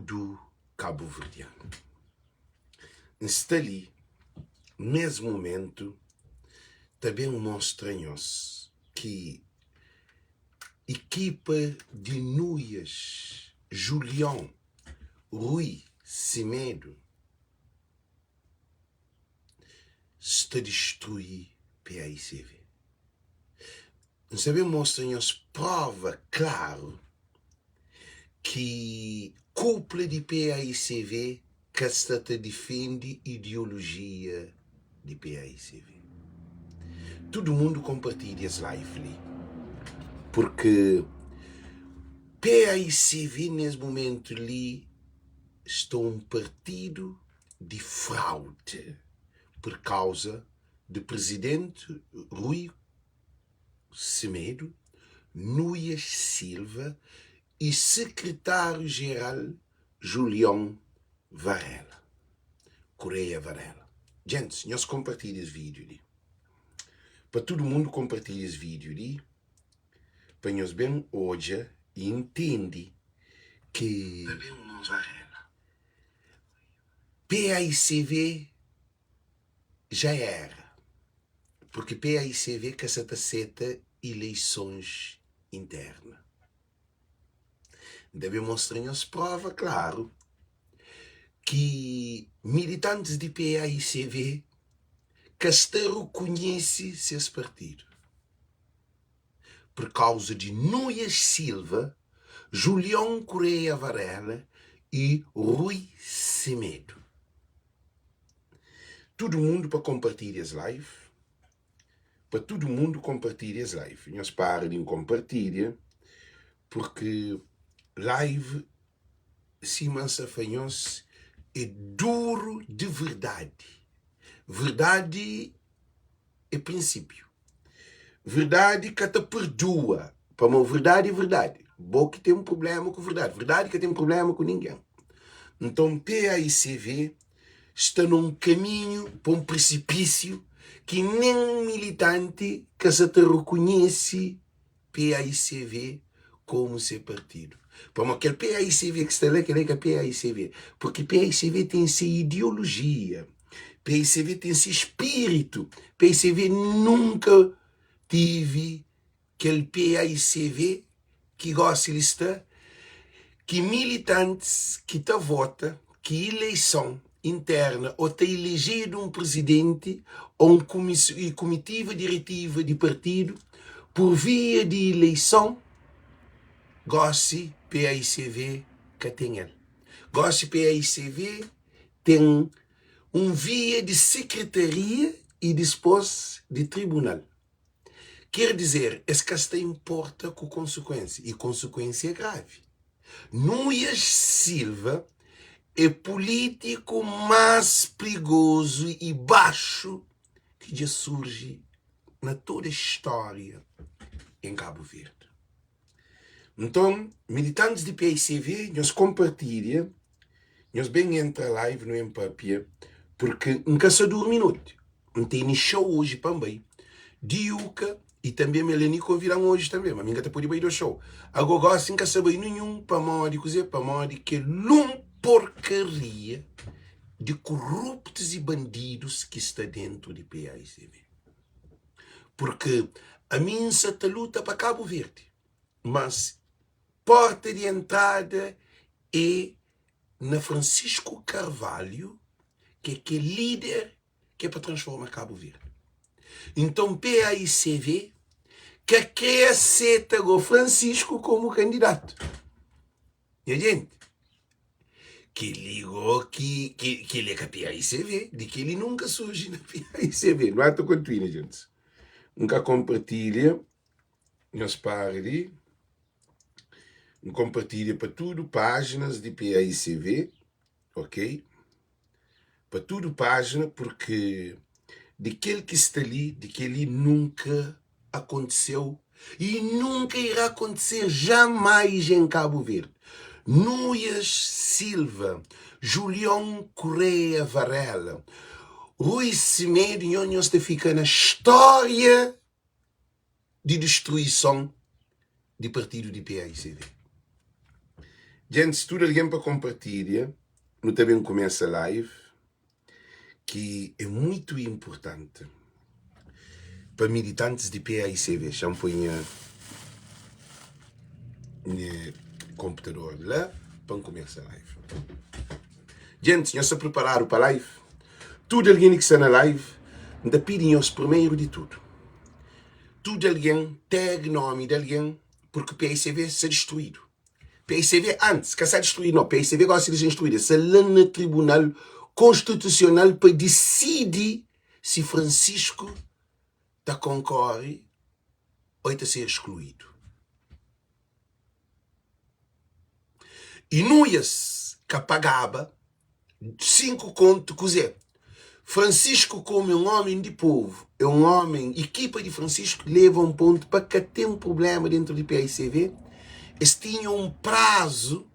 Tudu kabuverdianu. N sta li nes mumentu ta ben mostra nhos ki ikipa di Nuias Julion Rui Semedo sta distrui paicv. N sta ben mostra nhos prova klaru ki kupla di paicv ka sta ta difende ideolojia di paicv. Tudu mundu konpartilha es live li purki paicv nes mumentu li sta un partidu di fraude pur kauza di prizidenti Rui Semedo, Nuias Silva y Sekretáriu-Jeral Julion Varela, Correia Varela. Gentis, nhos konpartilha es vídiu li. Pa tudu mundu konpartilha es vídiu li pa nhos ben odja y intende ki PAICV Já era, porque paicv ka sa ta seta ileisons interna. N ta ben mostra nhos prova klaru ki militantis di paicv ka sta rukunhese ses partidu pur kauza di Nuias Silva, Julion Correia Varela y Rui Semedo. Tudu mundu pa konpartilha es live Pa tudu mundu konpartilha es live Nhos para di konpartilha Purki live sima N sa fla nhos é duru di verdadi Verdadi é prinsípiu Verdadi ka ta perdua Pamodi verdadi é verdadi Bo ki ten prubléma ku verdadi Verdadi ka ten prubléma ku ningen Nton PAICV sta na un kaminhu pa un prisipísiu ki nen militanti ka sa ta rekonhese PAICV komu se partidu. Pamodi kel PAICV ki sta la, kel-la é ka PAICV. Purki PAICV ten se ideolojia, PAICV ten se spiritu, PAICV nunka tive kel paicv ki gosi li sta, ki militantis ki ta vota, ki ileison interna o ta ilejedu un prizidenti o un kumitiva diretiva di partidu pur via di ileison, gosi paicv ka ten el. Gosi paicv ten un via di sekretaria i dispos di tribunal. Ker dizer, es ka sta inporta ku konsekuensia, i konsekuensia é gravi. Nuias Silva é pulitiku más prigozu i baxu ki dja surji na toda stória en Kabu Verdi. Nton, militantis di PICV, nhos konpartilha, nhos ben entra live nu ben papia, purki N ka sa durmi noti. N tene xou oji pa N bai Diuka i tanbe Melanie konvida-m oji tanbe, ma mi N ka ta pode bai do xou. Ago gosi N ka sa bai ninhun pamodi kuze? Pamodi kel un porkaria di kuruptus i bandidus ki sta dentu di PAICV. Purki ami N sa ta luta pa Kabu Verdi, mas porta di entrada é na Francisco Carvalho, ki é kel lider ki é pa transforma Kabu Verdi. Nton PAICV ka kre aseta go Francisco komu kandidatu. Nha jenti, kel-li go ki kel-li é ka PAICV, di kel-li nunka surji na PAICV. Nu ata kontinua, gentis. N ka konpartilha, nhos para li. N konpartilha pa tudu pájinas di PAICV, ok? Pa tudu pájina, purki di kel ki sta li, di kel-li nunka akontiseu y nunka irá akontiser jamais em Cabo Verde. Nuias Silva, Julion Correia Varela, Rui Semedo, nho nhos ta fika na stória di destruison di partidu di paicv. Djentis, tudu algen pa konpartilha, nu ta ben kumesa live ki é muitu inpurtanti pa militantis di PAICV. Xa-m poi nha nha konputador la pa N kumesa live. Djentis, nhos sta priparadu pa live? Tudu algen ki sta na live, N ta pidi nhos primeru di tudu, tudu algen tag nomi di algen purki PAICV sta distruídu. PICV antis ka sa distruídu no, PICV gosi di sen distruídu, el sta la na tribunal konstitusional pa disidi si Francisco ta konkori o el ta ser eskluídu. I Nuias ka pagaba 5 kontu kuzê? Francisco komu é un omi di povu, é un omi, ekipa di Francisco leva un pontu pa ka ten prublema dentru di PAICV, es tinha un prazu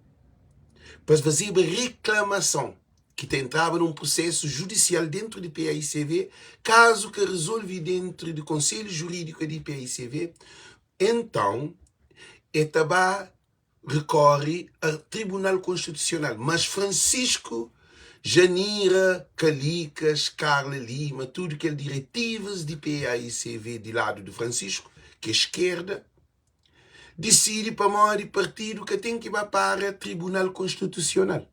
pa es fazeba reklamason ki ta entraba na un prusesu judisial dentru di PAICV, kazu ka rezolvi dentru di konselhu jurídiku di PAICV, entãu e ta ba recorre a Tribunal Constitucional, mas Francisco, Janira, Calicas, Carla Lima, tudo kel diretivas di PAICV di lado di Francisco, ki é esquerda, decide pamodi partido ka ten ki ba para Tribunal Constitucional.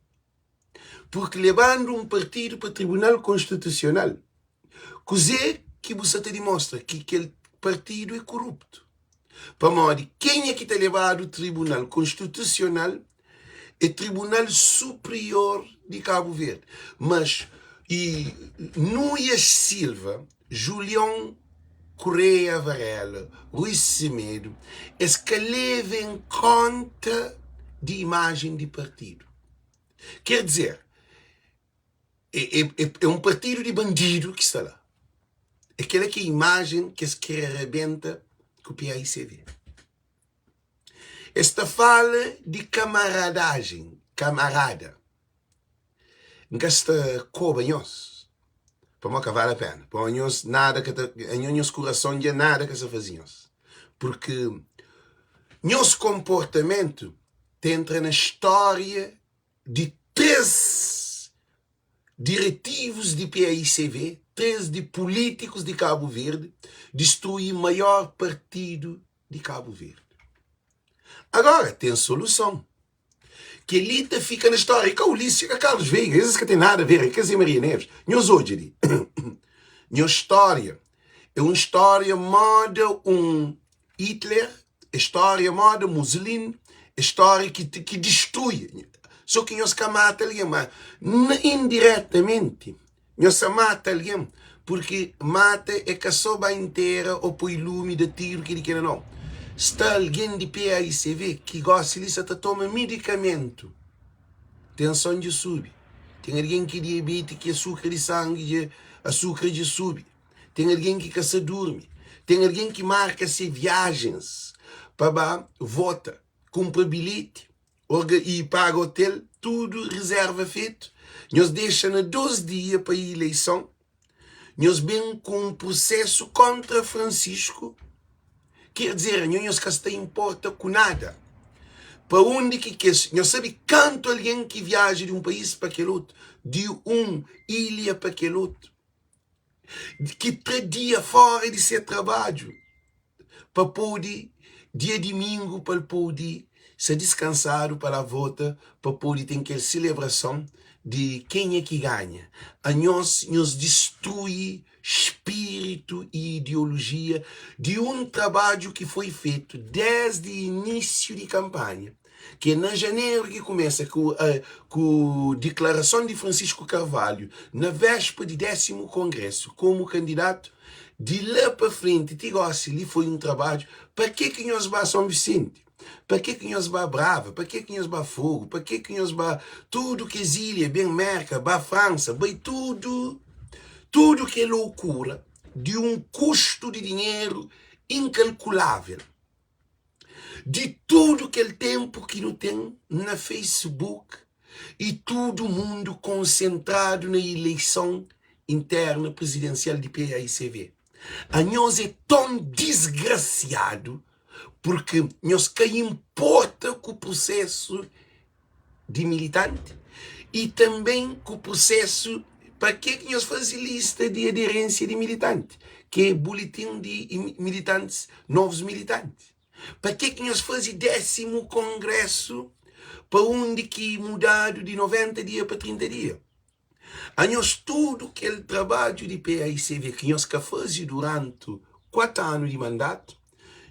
Porque lebando um partido pa Tribunal Constitucional, Kuzê ki bu sta ta dimostra? Ki kel partidu é koruptu. Pamodi kenha ki ta lebadu Tribunal Konstitusional é Tribunal Suprior di Kabu Verdi. Mas i Nuias Silva, Julion Correia Varela, Rui Semedo, es ka leba en konta di imajen di partidu. Ker dizer, É, é, é um partido di bandidu ki sta la. É kela ki é imajen ki es kre rabenta ku PAICV. Es ta fala di kamaradajen, kamarada. N ka sta koba nhos, pamodi ka vale a pena. Pamodi nhos nada ka ta, anho nhos kurason dja nada ka sa faze nhos. Porque nhos konportamentu ta entra na stória di 3 diretivus di PAICV, 3 di pulítikus di Kabu Verdi distrui maior partidu di Kabu Verdi. Agora, ten soluson. Kel-li ta fika na stória. É ka Ulisses, é ka Carlos Veiga, es ka ten nada a ver, é ka Zé Maria Neves. Nhos odja li. Nhos stória é un stória moda un Hitler é stória moda Mussolini, é stória ki ki distrui. Só ki nhos ka mata algen, ma indiretamenti nhos sa mata algen, porque mata é ka só ba intera ou poi lumi, da tiru, kili kila não. Sta algen di PAICV ki gosi li sa ta toma medikamentu, tenson dja subi, ten algen ki diabeti ki asukra di sangi dja asukra dja subi. Ten algen ki ka sa durmi. Ten algen ki marka se viajens pa ba vota, kunpra bilheti orga i paga otel, tudu rizerva fetu. Nhos dexa na 2 dia pa ileison, nhos ben ku un prusesu kontra Francisco. Ker dizer, anho nhos ka sta inporta ku nada. Pa undi ki kes, nhos sabe kantu algen ki viaja di un país pa kel otu, di un ilha pa kel otu. ki tra dia fora di se trabadju pa pode dia dimingu pa el pode sta diskansadu pa la vota pa pode ten kel selebrason di kenha ki ganha. Anhos nhos distrui spiritu i ideolojia di un trabadju ki foi fetu desdi inisiu di kanpanha. Ki é na janeru ki kumesa ku ku diklarason di Francisco Carvalho na véspa di désimu kongrésu komu kandidatu. Di la pa frenti ti gósi li foi un trabadju. Pa ke ki nhos ba Son Visenti? Pa ke ki nhos ba Brava? Pa ke ki nhos ba Fogu? Pa ke ki nhos ba tudu kes ilha, ben Mérka, ba Fransa, bai tudu tudu ke loukura di un kustu di dinheru inkalkulável. Di tudu kel ténpu ki nu ten na Facebook i tudu mundu konsentradu na ileison interna prizidensial di PAICV. Anhos é ton disgrasiadu purki nhos ka inporta ku prusesu. di militanti i tanben ku prusesu pa ke ki nhos faze lista di aderensia di militanti ki é bulitin di militantis novus militanti pa ke ki nhos faze desimu kongresu pa undi ki mudadu di 90 dia pa 30 dia Anhos tudu kel trabadju di paicv ki nhos ka faze durantu 4 anu di mandatu,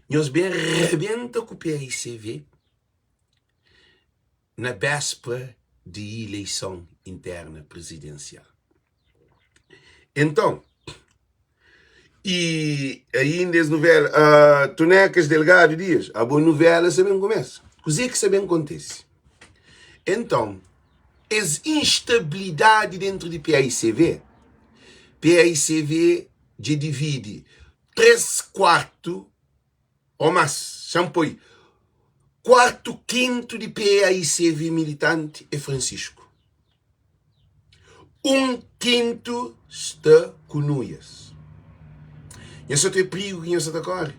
nhos ben rebenta ku paicv na bespra di ileison interna prizidensial. Enton, I ainda es nuvela, uh, Tonecas Delgado Dias, abo nuvela sa ben kumesa. Kuzê ki sa ben kontise? Enton, es instabilidadi dentru di PAICV, PAICV dja dividi 3 kuartu ô más, xa-m poi, kuartu kintu di PAICV militanti é Francisco. Un kintu sta ku nuias. Nha sa ta prigu ki nha sa ta kore.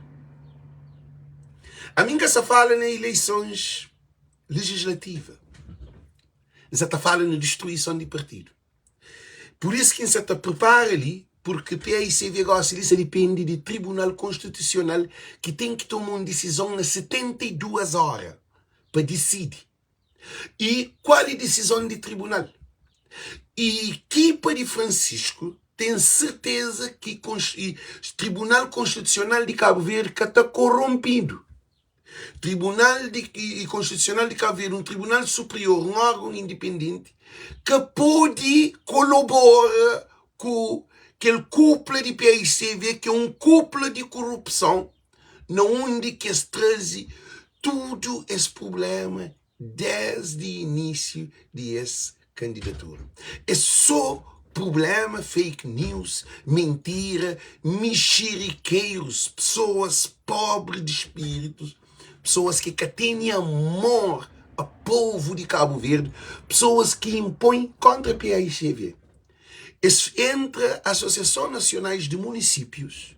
Ami N ka sa fala na ileisons legislativa. N sa ta fala na distruison di partidu. Pur isu ki N sa ta pripara li, purki paicv gosi li sa dipende di Tribunal Konstitusional ki ten ki toma un disizon na 72 ora pa disidi I kual e disizon di tribunal? I ekipa di Francisco ten serteza ki Tribunal Konstitusional di Kabu Verdi ka ta koronpidu. Tribunal di Konstitusional di Kabu Verdi, un tribunal superior, un orgon indipendenti, ka pode kolobora ku kel kupla di paicv ki e un kupla di korupson. na undi ki es traze tudu es prubléma désdi inísiu di es kandidatura. É sô prubléma, fake news, mintira, mixirikeirus, pesoas pobri di spíritus, pesoas ki ka tene amor a povu di Kabu Verdi, pesoas ki inpõe kóntra PAIGV. Es entra Asosiason Nasionais di Munisípius,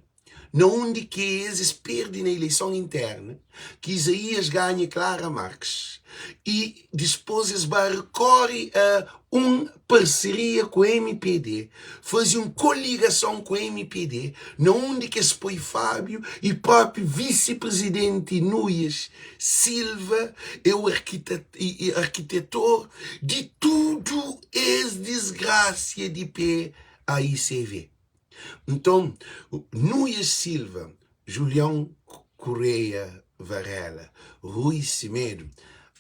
na undi ki es es perde na ileison interna, ki Izaías ganha Clara Marques i dispos es ba rekore a un parseria ku mpd, faze un koligason ku mpd, na undi ki es poi Fábio i propi visi-prizidenti Nuias Silva é o arkitetor di tudu es disgrasia di paicv. Nton, Nuias Silva, Julião Correia Varela, Rui Semedo,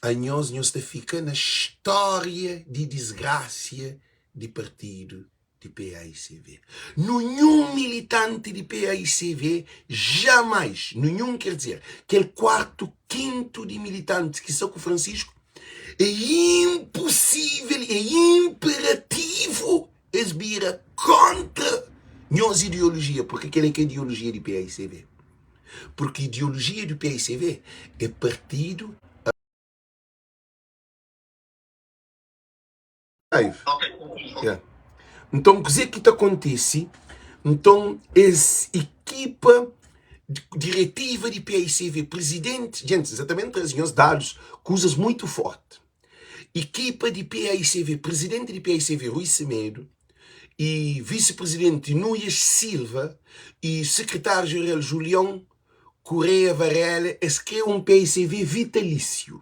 anhos nhos ta fika na stória di disgrasia di partidu di paicv. Nunhun militanti di paicv jamais, nunhun ker dizer, kel kuartu, kintu di militantis ki sta ku Francisco, é inposível, é inperativu Es bira kóntra nhos ideolojia, purki kel-li é ka ideolojia di paicv. Purki ideolojia di paicv é partidu. Nton, kuzê ki ta kontise? Nton, es ekipa diretiva di paicv, prizidenti, djentis, N sa ta ben traze nhos dadus, kuzas mutu fórti. Ekipa di paicv, Prizidenti di paicv Rui Semedo y Visi-Prizidenti Nuias Silva y Sekretáriu-Jeral Julião Correia Varela es kre un paicv vitalísiu.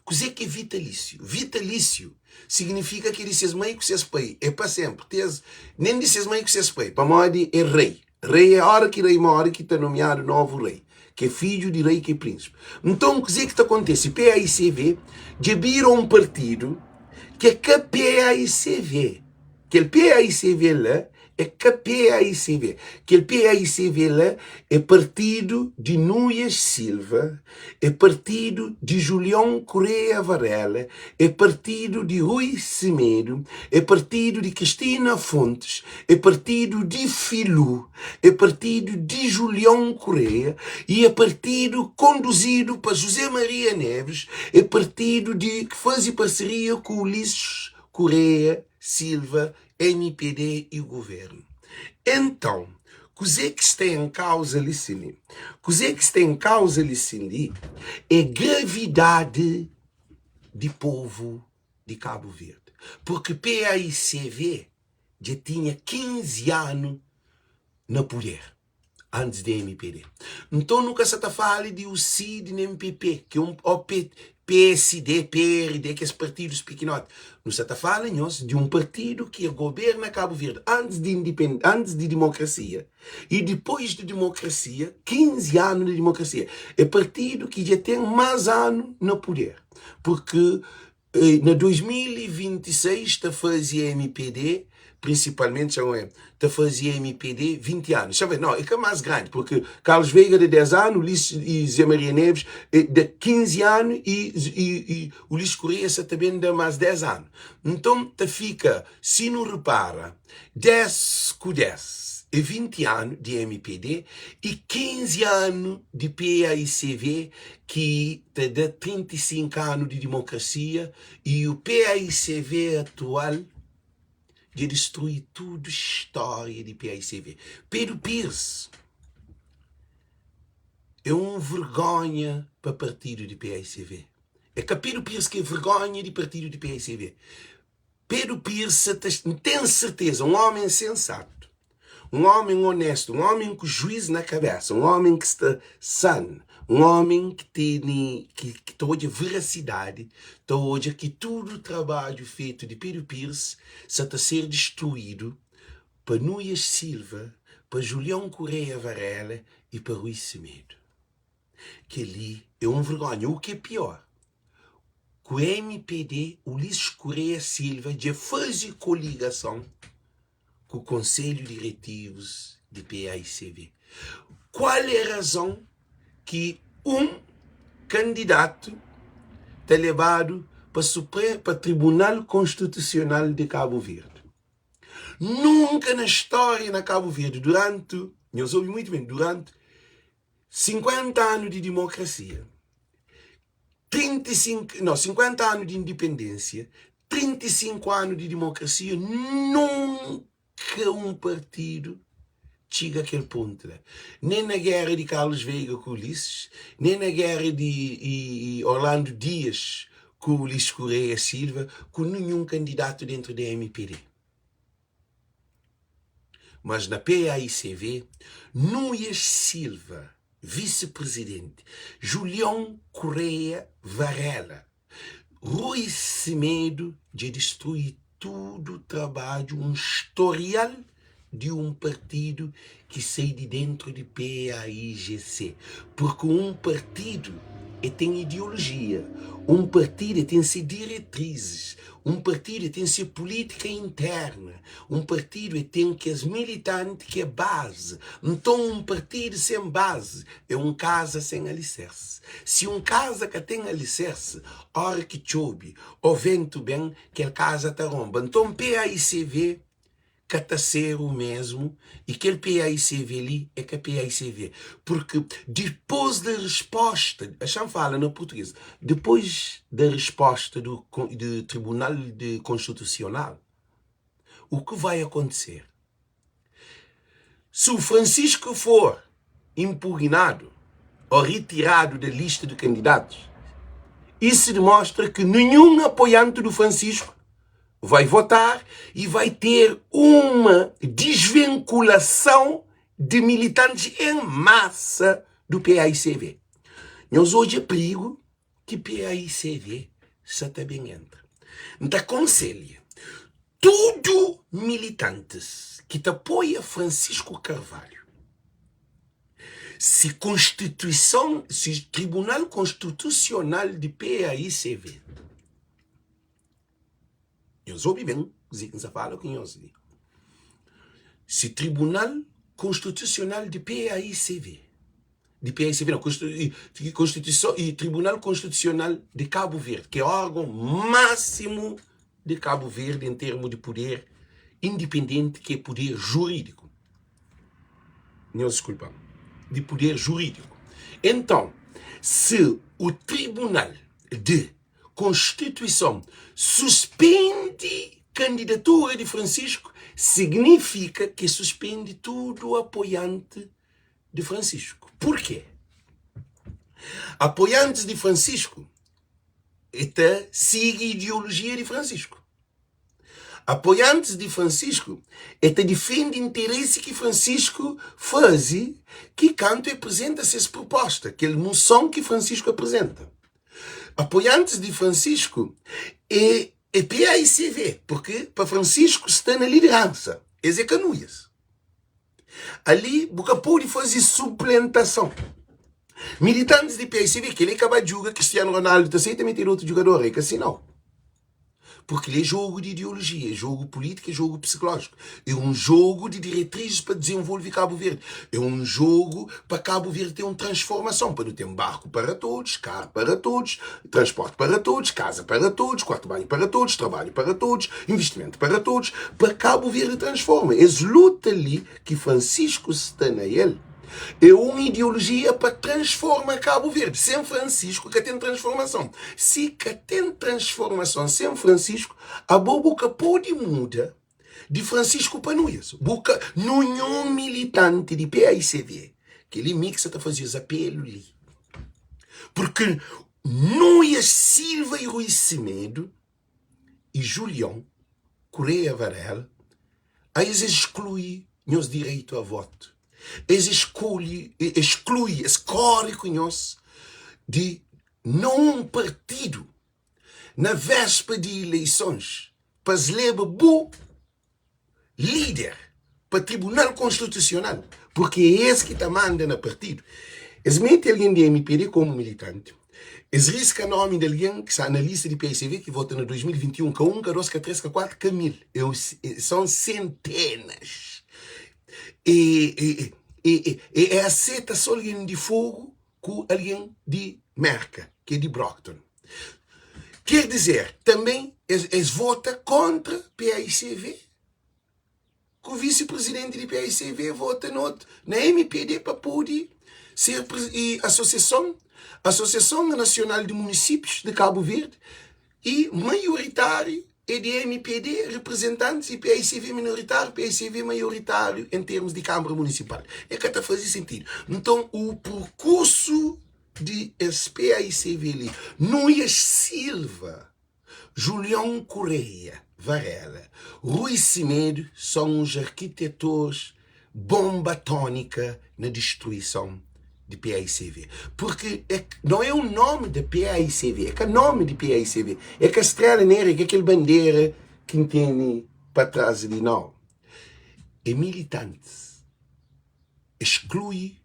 Kuzê ki é vitalísiu? Vitalísiu signifika ki é di ses mai ku ses pai, é pa senpri. Ti es nen di ses mai ku ses pai, pamodi é rei. Rei é ora ki rei móre ki ta nomiadu novu rei, ki é fidju di rei ki é prínsipi. Nton, kuzê ki ta kontise? PAICV dja bira un partidu ki é ka PAICV. Kel PAICV la é ka PAICV. Kel PAICV la é partidu di Nuias Silva, é partidu di Julion Correia Varela, é partidu di Rui Semedo, é partidu di Cristina Fontes, é partidu di Filú, é partidu di Julião Correia e é partidu konduzidu pa José Maria Neves, é partidu di ki faze parseria ku Ulisses Correia Silva, mpd e governo. Então, kuzê ki sta em kauza li sin li? Kuzê ki sta em kauza li sin li é gravidade. di povu di Kabu Verdi. Purki paicv dja tinha 15 anu na puder antis di mpd. Nton nu ka sa ta fala di UCID nen PP, ki é un o psd, prd, kes partidus pikinoti. Nu sa ta fala nhos di un partidu ki goberna Kabu Verdi antis di antis di dimokrasia i dipôs di dimokrasia, 15 anu di dimokrasia. É partidu ki dja ten más anu na puder, purki Na 2026 ta faze mpd, prinsipalmenti txeu é, ta faze mpd 20 anu. Xa no, é ka más grandi, purki Carlos Veiga da 10 anu, Ulisses e Zé Maria Neves da 15 anu e, e, e Ulisses Correia sa ta ben da más 10 anu. Nton ta fika, si nu repara, 10 ku 10 é 20 anu di mpd e 15 anu di paicv ki ta da 35 anu di dimokrasia y u paicv atual dja distrui tudu stória di paicv. Pedro Pires é un vergonha pa partidu di paicv. É ka Pedro Pires ki é vergonha di partidu di paicv. Pedro Pires sa ta, N ten serteza, un omen sensatu, un omen onestu, un omen ku juiz na kabesa, un omen ki sta san, un omen ki tene, ki ta odja verasidadi, ta odja ki tudu trabadju fetu di Pedro Pires sa ta ser distruidu pa Nuias Silva, pa Julião Correia Varela y pa Rui Semedo. Kel-li é un vergonha. U ki é pior, ku mpd Ulisses Correia Silva dja faze koligason ku Konselhu Diretivus di paicv. Kual é razon ki un kandidatu ta lebadu pa pa Tribunal Konstitusional di Kabu Verdi? Nunka na stória na Kabu Verdi, duranti, nhos obi muitu ben, duranti 50 anu di dimokrasia, 35, não, 50 anu di indipendênsia, 35 anu di dimokrasia, nunka un partidu txiga kel pontu la. Nen na géra di Carlos Veiga ku Ulisses, nen na géra di Orlando Dias ku Ulisses Correia Silva, ku ninhun kandidatu dentru di mpd. Mas na paicv, Nuias Silva, visi-prizidenti, Julião Correia Varela, Rui Semedo dja distrui tudu trabadju, un storial di un partidu ki sai di dentru di PAIGC. Purki un partidu e ten ideolojia, un partidu e ten se diretrizis, un partidu e ten se pulítika interna, un partidu e ten kes militanti ki é bazi. Nton un partidu sen bazi é un kaza sen alisersi. Si un kaza ka ten alisersi, óra ki txobe ô ventu ben, kel kaza ta ronba. Nton PAICV ka ta ser u mesmu i kel paicv li é ka paicv purki dipos da risposta axan fala na purtuges dipos da risposta du di tribunal di konstitusional u ki vai akontiser si u Francisco for impugnadu o ritiradu da lista di kandidatus isso demostra ki ninhun apoianti du Francisco vai votar e vai ter uma desvinculação de militantes em massa do PAICV. Nhos odja perigo ki PAICV sa ta ben entra. N ta konselha tudu militantes ki ta apoia Francisco Carvalho, si konstituison, si Tribunal Konstitusional di PAICV Nhos obi ben kuzê ki N sta fala ku nhos li. Si Tribunal Konstitusional di PAICV, di PAICV não, Konstituison e Tribunal Konstitusional di Kabu Verdi, ki é órgon másimu di Kabu Verdi en termu di puder indipendenti, ki é puder jurídiku. Nhos diskulpa-m. Di puder jurídiku. Enton, si o Tribunal di Konstituison suspende kandidatura di Francisco signifika ki suspende tudu apoianti di Francisco. Purkê? Apoiantis di Francisco. E ta sigi ideolojia di Francisco. Apoiantis di Francisco e ta difende interesi ki Francisco faze ki kantu e apresenta ses proposta, kel muson ki Francisco apresenta. Apoiantis di Francisco e e PAICV, porque pa Francisco sta na lideransa, es é ka nuias. Ali bu ka pode faze suplentason. Militantis di PAICV, kel-li ka ba djuga Cristiano Ronaldo ta seita mete otu djugador, é ka si nau. Porque li é jogo di ideologia, é jogo político, é jogo psicológico. É um jogo de diretrizes pa desenvolve Cabo Verde. É um jogo pa Cabo Verde ter um transformação, pa nu ten barco para todos, carro para todos, transporte para todos, casa para todos, quarto banho para todos, trabalho para todos, investimento para todos, pa Cabo Verde transforma. Es luta li ki Francisco sta na el é un ideologia pa transforma Cabo Verde. Sen Francisco ka ten transformason. Si ka ten transformason sen Francisco, abo bu ka pode muda di Francisco pa Nuias. Bu ka nunhun militante di PAICV kel-li mi ki sa ta faze es apelu li. Porque Nuias Silva e Rui Semedo e Julião Correia Varela a es exclui nhos direito a voto. Es escolhe, exclui, es corre ku nhos di na un partido na vespa di ileisons pa es leba bu lider pa Tribunal Konstitusional, purki é es ki ta manda na partidu. Es mete algen di mpd komu militanti, es riska nomi di algen ki sta na lista di PICV ki vota na 2021, ka un, ka dos, ka tres, ka kuatru, ka mil, son sentenas. E e aseta so algen di Fogu ku algen di Merka, ki é di Brockton. Ker dizer, tanben es vota kontra PAICV, ku visi-prizidenti di PAICV vota na otu, na mpd pa pode ser asosiason, Asosiason Nasional di Munisípius di Kabu Verdi, i maioritáriu é di mpd, riprizentantis, i PAICV minoritáriu, PAICV maioritáriu en termus di Kanbra Munisipal. E ka ta faze sentidu. Nton, u purkursu di es PAICV li, Nuias Silva, Julião Correia Varela, Rui Semedo são os arquitetores bomba atónica na destruição de PAICV. Porque é, não é o nome da PAICV, é que nome de PAICV, é que a estrela negra, é que aquele bandeira que tem para trás ali, não. É militantes. Exclui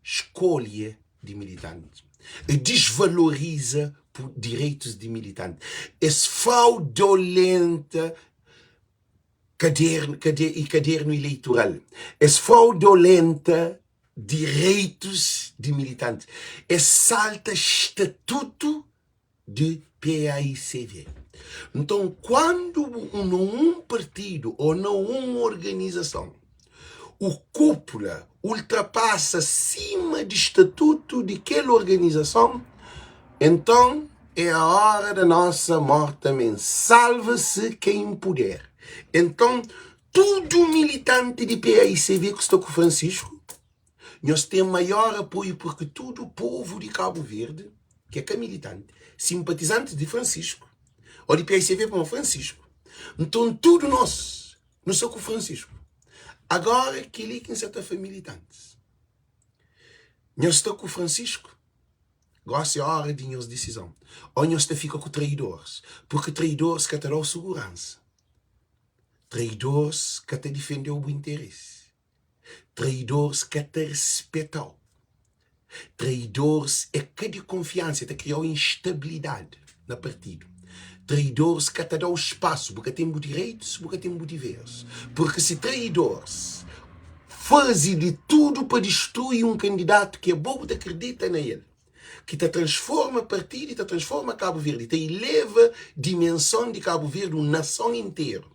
escolha di militanti, e disvaloriza direitus di militanti, es fraudolenta kadernu i kadernu ileitural, es fraudolenta direitus di militanti, es salta statutu di PAICV. Nton, kuandu bu na un partidu ô na un organizason, u kúpula ultrapasa sima di statutu di kel organizason, enton é a hora da nossa morte amén. Salva-se quem puder. Enton, tudu militanti di PAICV ku sta ku Francisco, Nhos ten maior apoiu purki tudu povu di Kabu Verdi ki é ka militanti, sinpatizantis di Francisco ô di PICV pamodi Francisco. Nton tudu nos nu sta ku Francisco. Agora keli ki N sa ta fla militantis, nhos sta ku Francisco? Gosi é ora di nhos disizon. Ô nhos ta fika ku traidoris? Purki traidoris ka ta da-u suguransa. Traidoris ka ta difende-u bu interesi. Traidores ka ta respetau. Traidores é ka di konfiansa, é ta kriau instabilidade na partidu. Traidores ka ta dau spasu, bu ka ten bu direitus, bu ka ten bu diveris. Purki si traidores fazi di tudu pa distrui un kandidatu ki abo bu ta kridita na el, ki ta transforma partidu i ta transforma Kabu Verdi, ta ileva dimenson di Kabu Verdi, un nason interu.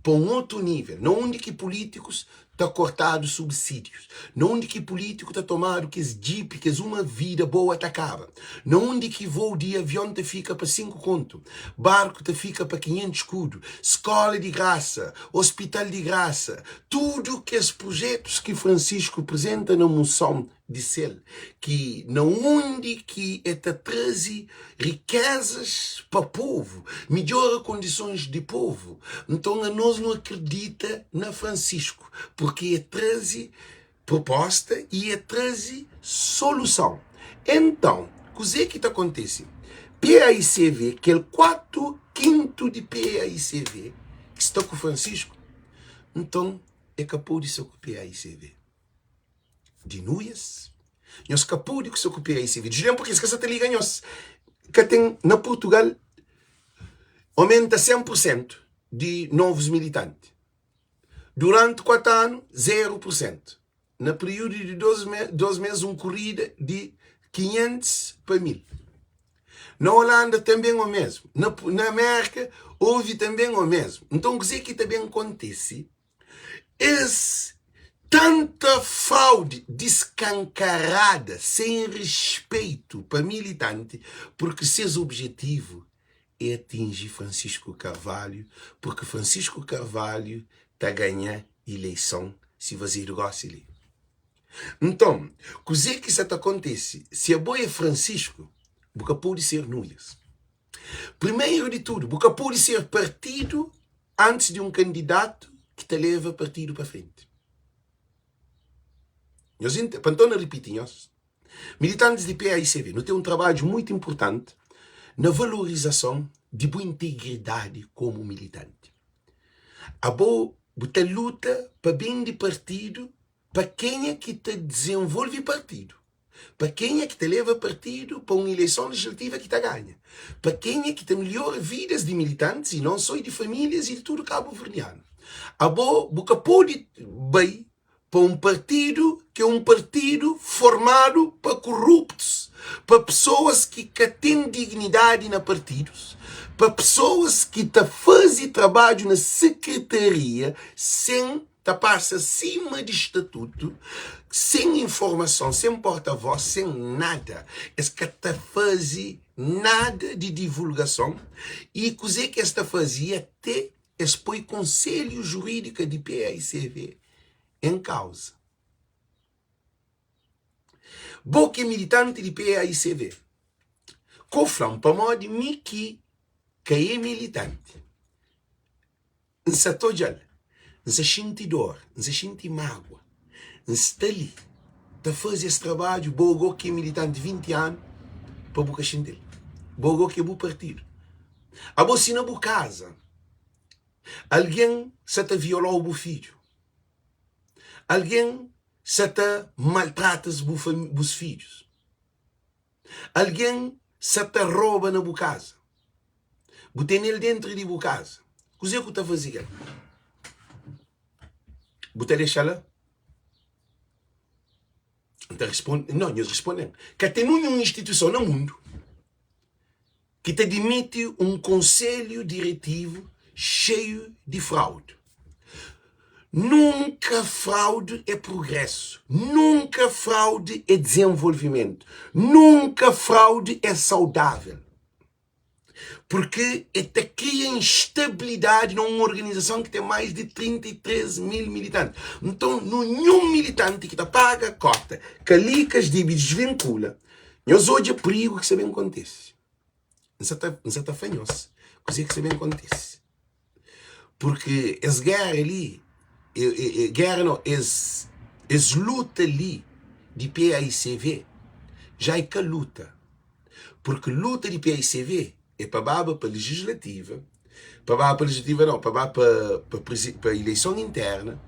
pa un otu nível, na undi ki pulítikus. ta kortadu subsídius, na undi ki pulítiku ta tomadu kes djipi, kes uma vida boa ta kaba, na undi ki vou di avion ta fika pa 5 kontu, barku ta fika pa 500 skudu, skóla di grasa, ospital di grasa, tudu kes prujetus ki Francisco prizenta na muson di sel, ki na undi ki e ta traze rikezas pa povu, midjora kondisons di povu. Nton anos nu akredita na Francisco, purki e traze proposta y e traze soluson. Enton, kuze ki ta kontise? PAICV, kel 4 kintu di PAICV ki sta ku Francisco, nton e ka pode sta ku PAICV. Di nuias nhos ka pode ku sa ku PAICV di Julian porque es ka sa ta liga nhos ka ten na Portugal aumenta 100 por cento di novos militanti durante 4 anu 0 por cento na período di 2 mes un korrida di 500 pa 1000 na Holanda também o mesmo na, na América houve também o mesmo então kuzê ki ta ben kontise Es tanta fraude diskankarada, sen respeitu pa militanti, purki ses objetivu é atinji Francisco Carvalho, purki Francisco Carvalho ta ganha ileison si fazedu gosi li. Nton, kuze ki sa ta kontese? Si abo é Francisco, bu ka pode ser Nunes. Primeru di tudu, bu ka pode ser partidu antis di un kandidatu ki ta leva partidu pa frenti. Nhos ente, pa nton na ripiti nhos, militantis di PAICV, nu ten un trabadju muitu inpurtanti na valorizason di bu integridadi komu militanti. Abo bu ta luta pa ben di partidu pa kenha ki ta dizenvolve partidu. Pa kenha ki ta leva partidu pa un ileison legislativa ki ta ganha? Pa kenha ki ta melhora vidas di militantis i non so i di familias i di tudu kabuverdianu? Abo bu ka pode bai pa un partidu ki é un partidu formadu pa koruptus, pa pesoas ki ka ten dignidadi na partidus, pa pesoas ki ta faze trabadju na sekretaria sen ta pasa sima di statutu, sen informason, sen porta-vos, sen nada. Es ka ta faze nada di divulgason i kuze ki es ta faze i ate es poi Konselhu Jurídika di PAICV en kauza. Bo ki é militanti di PAICV, ko fla-m pamodi mi ki ka é militanti. N sa ta odja-l, N sa xinti dor, N sa xinti mágua. N sta li ta faze es trabadju, bo go ki é militanti 20 anu pa bu ka xinti-l. Bo go ki é bu partidu. Abo si na bu kaza algen sa ta viola-u bu fidju, algen sa ta maltrata-s bu bus fidjus, Algen sa ta roba na bu kaza. Bu tene-l dentru di bu kaza. Kuzê ku ta faze kel? Bu ta dexa la? N ta responde, não, nhos responde-m. Ka ten ninhun instituison na mundu ki ta dimiti un konselhu diretivu xeiu di fraude. Nunka fraude é prugrésu, nunka fraude é dizenvolvimentu, nunka fraude é saudável. Purki e ta kria instabilidadi na un organizason ki ten mais di 33 mil militanti. Nton, ninhun militanti ki ta paga kota, kalikas debe disvinkula. Nhos odja prigu ki sta ben kontise. N sa ta, N sa ta fla nhos kuzê ki sta ben kontise. Purki es géra li, e, e, e, géra nau, es, es luta li di PAICV já é ka luta. Purki luta di PAICV é pa baba pa legislativa, pa ba pa legislativa nau, pa ba pa, pa, pa ileison interna,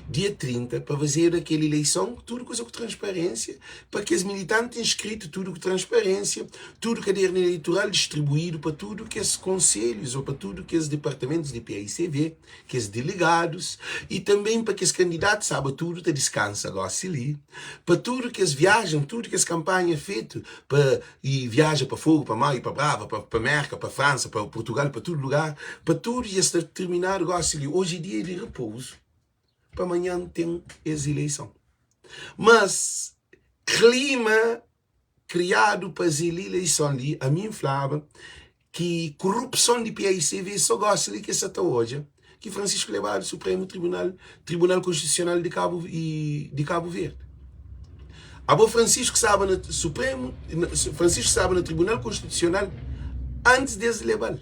dia 30, pa fazedu akel ileison, tudu kuza ku transparênsia, pa kes militanti inskritu, tudu ku transparênsia, tudu kadernu eleitoral distribuídu pa tudu kes konselhus ô pa tudu kes departamentus di PAICV, kes delegadus, i tanben pa kes kandidatu, saba tudu ta diskansa gosi li, pa tudu kes viajen, tudu kes kanpanha fetu pa i viaja pa Fogo, pa Maio, pa Brava, pa pa Merka, pa Fransa, pa Portugal, pa tudu lugar, pa tudu dja sta terminadu gosi li. Oji é dia di repouzu. pa manhan ten es ileison. Mas klima kriadu pa es ileison li, ami N flaba ki korupson di paicv so gosi li ki es sa ta odja ki Francisco lebadu Supremu Tribunal, Tribunal Konstitusional di Kabu di Kabu Verdi. Abo Francisco staba na Supremu, Francisco staba na Tribunal Konstitusional antis des lebal.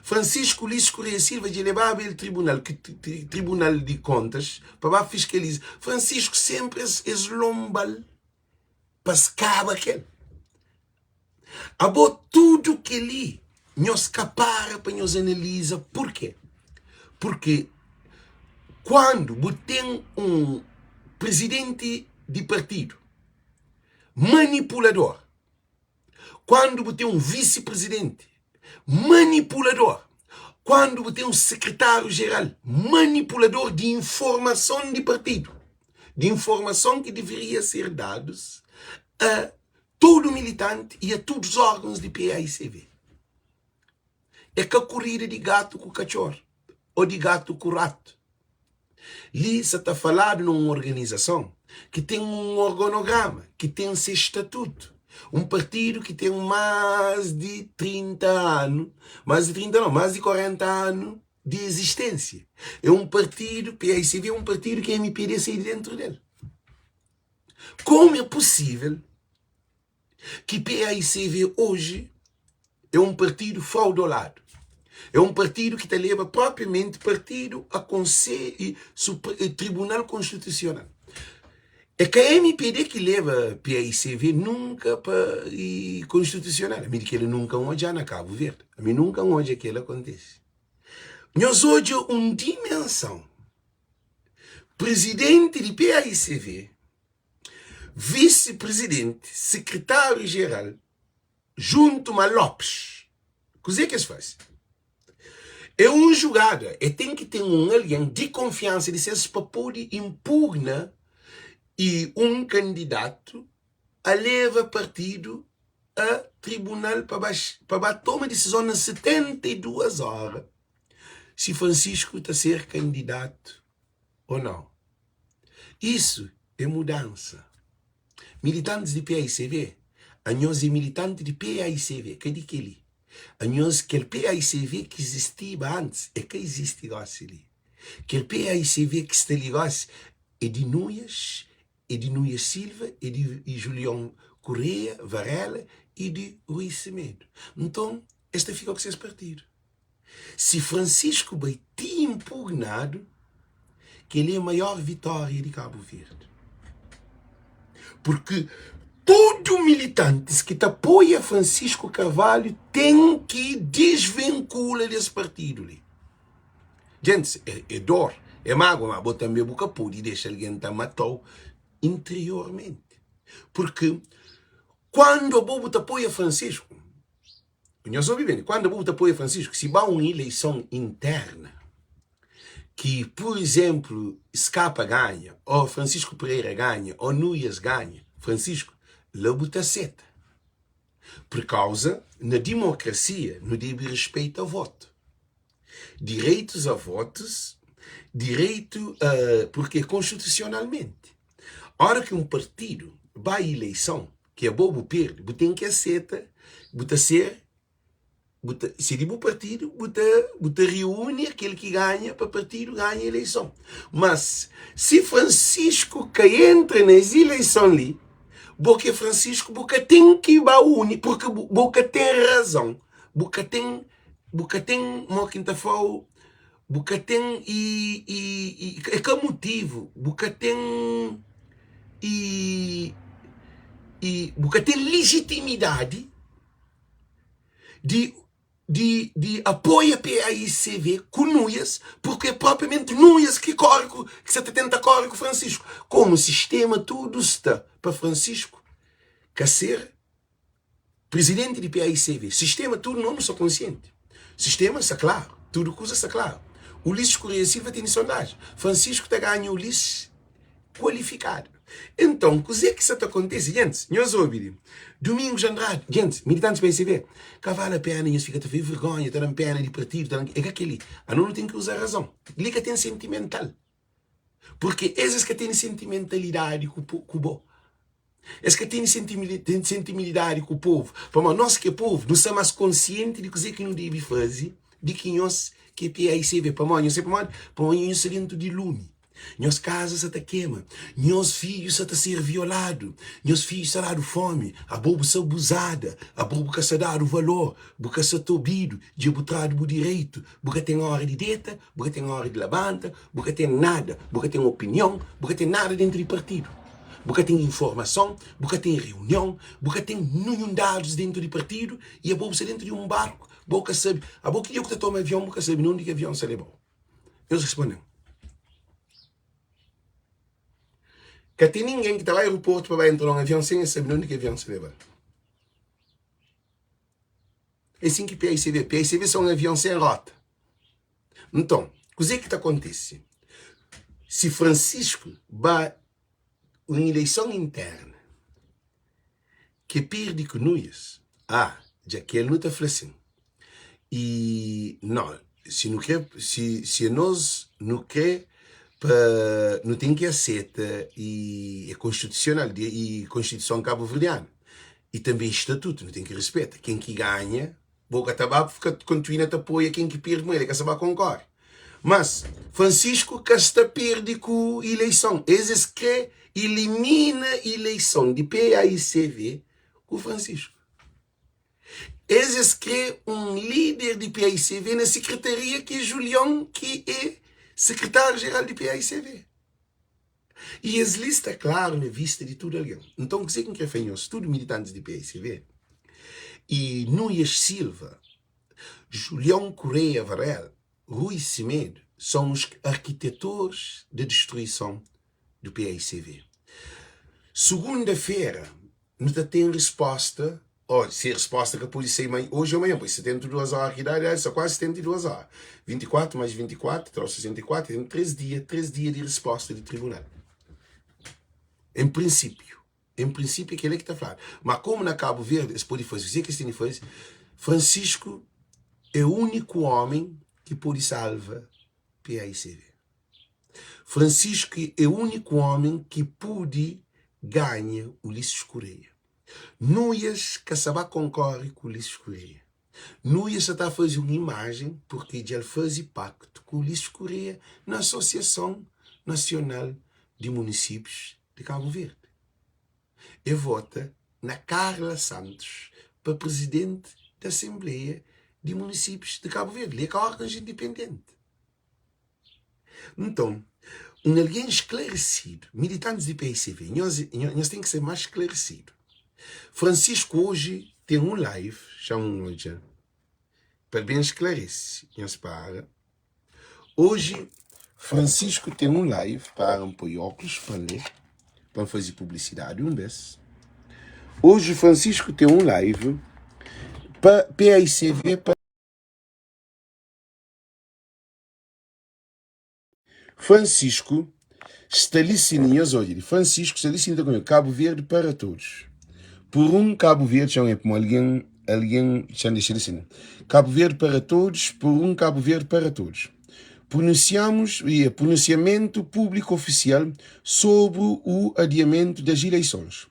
Francisco Ulisses Correia Silva dja lebaba el tribunal, ki Tribunal di Contas pa ba fiskaliza. Francisco sempri es es lombal pa es kaba kel. Abo tudu kel-li nhos ka para pa nhos analiza purkê? Purkê kuandu bu ten un prizidenti di partidu manipulador, kuandu bu ten un visi-prizidenti manipulador, kuandu bu ten un sekretáriu-jeral manipulador di informason di partidu, di informason ki deveria ser dadus a tudu militanti i a tudus órgãus di paicv. É ka kurida di gatu ku katxor ô di gatu ku ratu. Li sa ta faladu na un organizason ki ten un orgonograma, ki ten se statutu. Un partidu ki ten más di 30 anu, más di 30 nau, más di 40 anu di izisténsia. É un partidu, paicv é un partidu ki mpd sai di déntu del. Como é possível ki paicv oji é um partido fraudolado? É um partido ki ta leba propriamente partido a conselho, tribunal constitucional. É ka mpd ki leba paicv nunka pa constitucional. Ami di kela nunka N odja na Cabo Verde. Ami nunka N odja kela acontece. Nhos odja um dimensão. Prizidenti di paicv, visi-prizidenti, sekretáriu-jeral, juntu ma Lopes, kuzê ki es faze? É un jugada, é ten ki ten un algen di konfiansa di ses pa pode inpugna i un kandidatu a leva partidu a tribunal pa ba, pa ba toma disizon na 72 óra si Francisco ta ser kandidatu ô nau. Isu é mudansa. Militantis di paicv, anhos é militanti di paicv, ka di kel-li. Anhos, kel paicv ki izistiba antis, é ka izisti gósi li. Kel paicv ki sta li gósi é di Nuias, é di Nuias Silva, é di Julion Correia Varela y di Rui Semedo. Nton, es ta fika ku ses partidu. Si Francisco bai ti impugnadu, kel-li é maior vitória di Kabu Verdi. Purki tudu militantis ki ta apoia Francisco Carvalho ten ki disvinkula di es partidu li. Gentis, é, é dor, é mágua, ma bo tanbe bu ka pode dexa algen ta mata-u interiormenti. Purki kuandu abo bu ta apoia Francisco, Nhos obi ben, kuandu bu ta apoia Francisco, si ba un ileison interna ki, pur izenplu, Skapa ganha, o Francisco Pereira ganha, o Nuias ganha, Francisco, la bu ta seta. Pur kauza, na dimokrasia, nu debe respeita votu. Direitus a votus, direitu a, purke konstitusionalmenti, ora ki un partidu ba ileison, ki abo bu perde, bu ten ki aseta, bu ta ser, bu ta, si di bu partidu, bu ta, bu ta reúne aquel ki ganha pa partidu ganha eleison. Mas, si Francisco ka entra na es eleison li, bo ki é Francisco, bu ka ten ki ba uni, porque bu, bu ka ten razon, bu ka ten, bu ka ten, mo ki N ta fla-u, Bu ka ten i, i, i é ka mutivu, bu ka ten i, i bu ka ten lijitimidadi di, di, di apoia PAICV ku Nuias, purki é propriamenti Nuias ki kóre ku, ki sa ta tenta kóre ku Francisco. Komu sistema tudu sta pa Francisco ka ser Prizidenti di paicv, Sistema tudu nomi sta konsienti. Sistema sta klaru, tudu kuza sta klaru. Ulisses Correia Silva tene sondajen. Francisco ta ganha Ulisses kualifikadu. Enton, kuze ki sa ta kontise? Gentis, nhos obi li. Domingos Andrade, gentis, militantis paicv, ka vale a pena nhos fika ta fla, vergonha, ta da-m pena di partidu, ta da-m. É ka kel-li. Anu nu ten ki uza razon. Li ka ten sentimental. Purki es es ka tene sentimentalidadi ku ku bo. Es ka tene sentimentalidadi ku povu. Pamodi nos ki é povu, nu sta más konsienti di kuzê ki nu debe faze di ki nhos ki é PAICV. Pamodi? Nhos sabe pamodi? Pamodi nhos sta déntu di lumi. Nhos kaza sa ta kema, nhos fidju sa ta ser violadu, nhos fidju sa dadu fómi, abo bu sa abuzada, abo bu ka sa dadu valor, bu ka sa ta obidu, dja bu tradu bu direitu, bu ka ten óra di deta, bu ka ten óra di labanta, bu ka ten nada, bu ka ten opinion, bu ka ten nada déntu di partidu, bu ka ten informason, bu ka ten reunion, bu ka ten ninhun dadus déntu di partidu i abo bu sta déntu di un barku, bo ka sabe, abo ki dia ku ta toma avion bu ka sabe na undi ki avion sta leba-u. Deus responde-m, Ka ten ningen ki ta bai aeroportu pa bai entra na un avion sen el sabe na undi ki avion sta leba-l. É sin ki PICV. PICV se un avion sen rota. Nton, kuzê ki ta kontise si Francisco ba un ileison interna ki e pirdi ku Nuias? Ah, dja kel nu ta fla sin. I no, si nu kre, si, si anos nu kre pa nu ten ki aseta i é konstitusional di i konstituison kabuverdianu i tanbe statutu nu ten ki rispeta ken ki ganha Bo ka ta ba fika kontinua ta apoia ken ki perde ma el ka sa ba konkore. Mas Francisco ka sta perde ku ileison. Es es kre ilimina ileison di PAICV ku Francisco. Es es kre un lider di PAICV na sekretaria ki é Julion ki é sekretariu jeral di PAICV. I es li sta klaru na vista di tudu algen. Nton, kuzê ki N krê fla nhos, tudu militantis di PAICV, i Nuias Silva, Julião Correia Varela, Rui Semedo, são os arquitetores da destruição do PAICV. Sugunda-fera, Nu ta ten resposta, ó, se resposta ka pode sai mai, oji ô manhan, pois 72 óra ki da, sta kuazi 72 óra. 24 mais 24 traz 64, ten 3 dia, 3 dia di resposta di tribunal. En prinsípiu, en prinsípiu é kel-la ki ta fladu. Ma komu na Kabu Verdi es pode faze kuzê ki es ten di faze, Francisco é úniku ómi ki pode salva PAICV. Francisco é úniku ómi ki pudi ganha Ulisses Correia. Nuias ka sa ba konkore ku Ulisses Correia. Nuias sa ta faze un imajen purki dja el faze paktu ku Ulisses Correia na Asosiason Nasional di Munisípius di Kabu Verdi. E vota na Carla Santos pa prizidenti di Asenbleia di Munisípius di Kabu Verdi. Li é ka órgãus indipendenti. Nton, un algen sklaresidu, militantis di PICV, nhos, nhos ten ki ser más sklaresidu. Francisco oji ten un live, xa-m odja, pa ben sklarese, nhos para. Oji Francisco ten un live, para N poi óklus pa N lé, pa N faze publisidadi un bês. Oji Francisco ten un live pa PICV pa. Francisco sta li sin nhos odja li Francisco sta li sin ta konxe Cabo Verde para todos por um Cabo Verde txeu é pmo alguém alguém txan dexa li sin Cabo Verde para todos por um Cabo Verde para todos pronunciamos e pronunciamento público oficial sobre o adiamento das eleições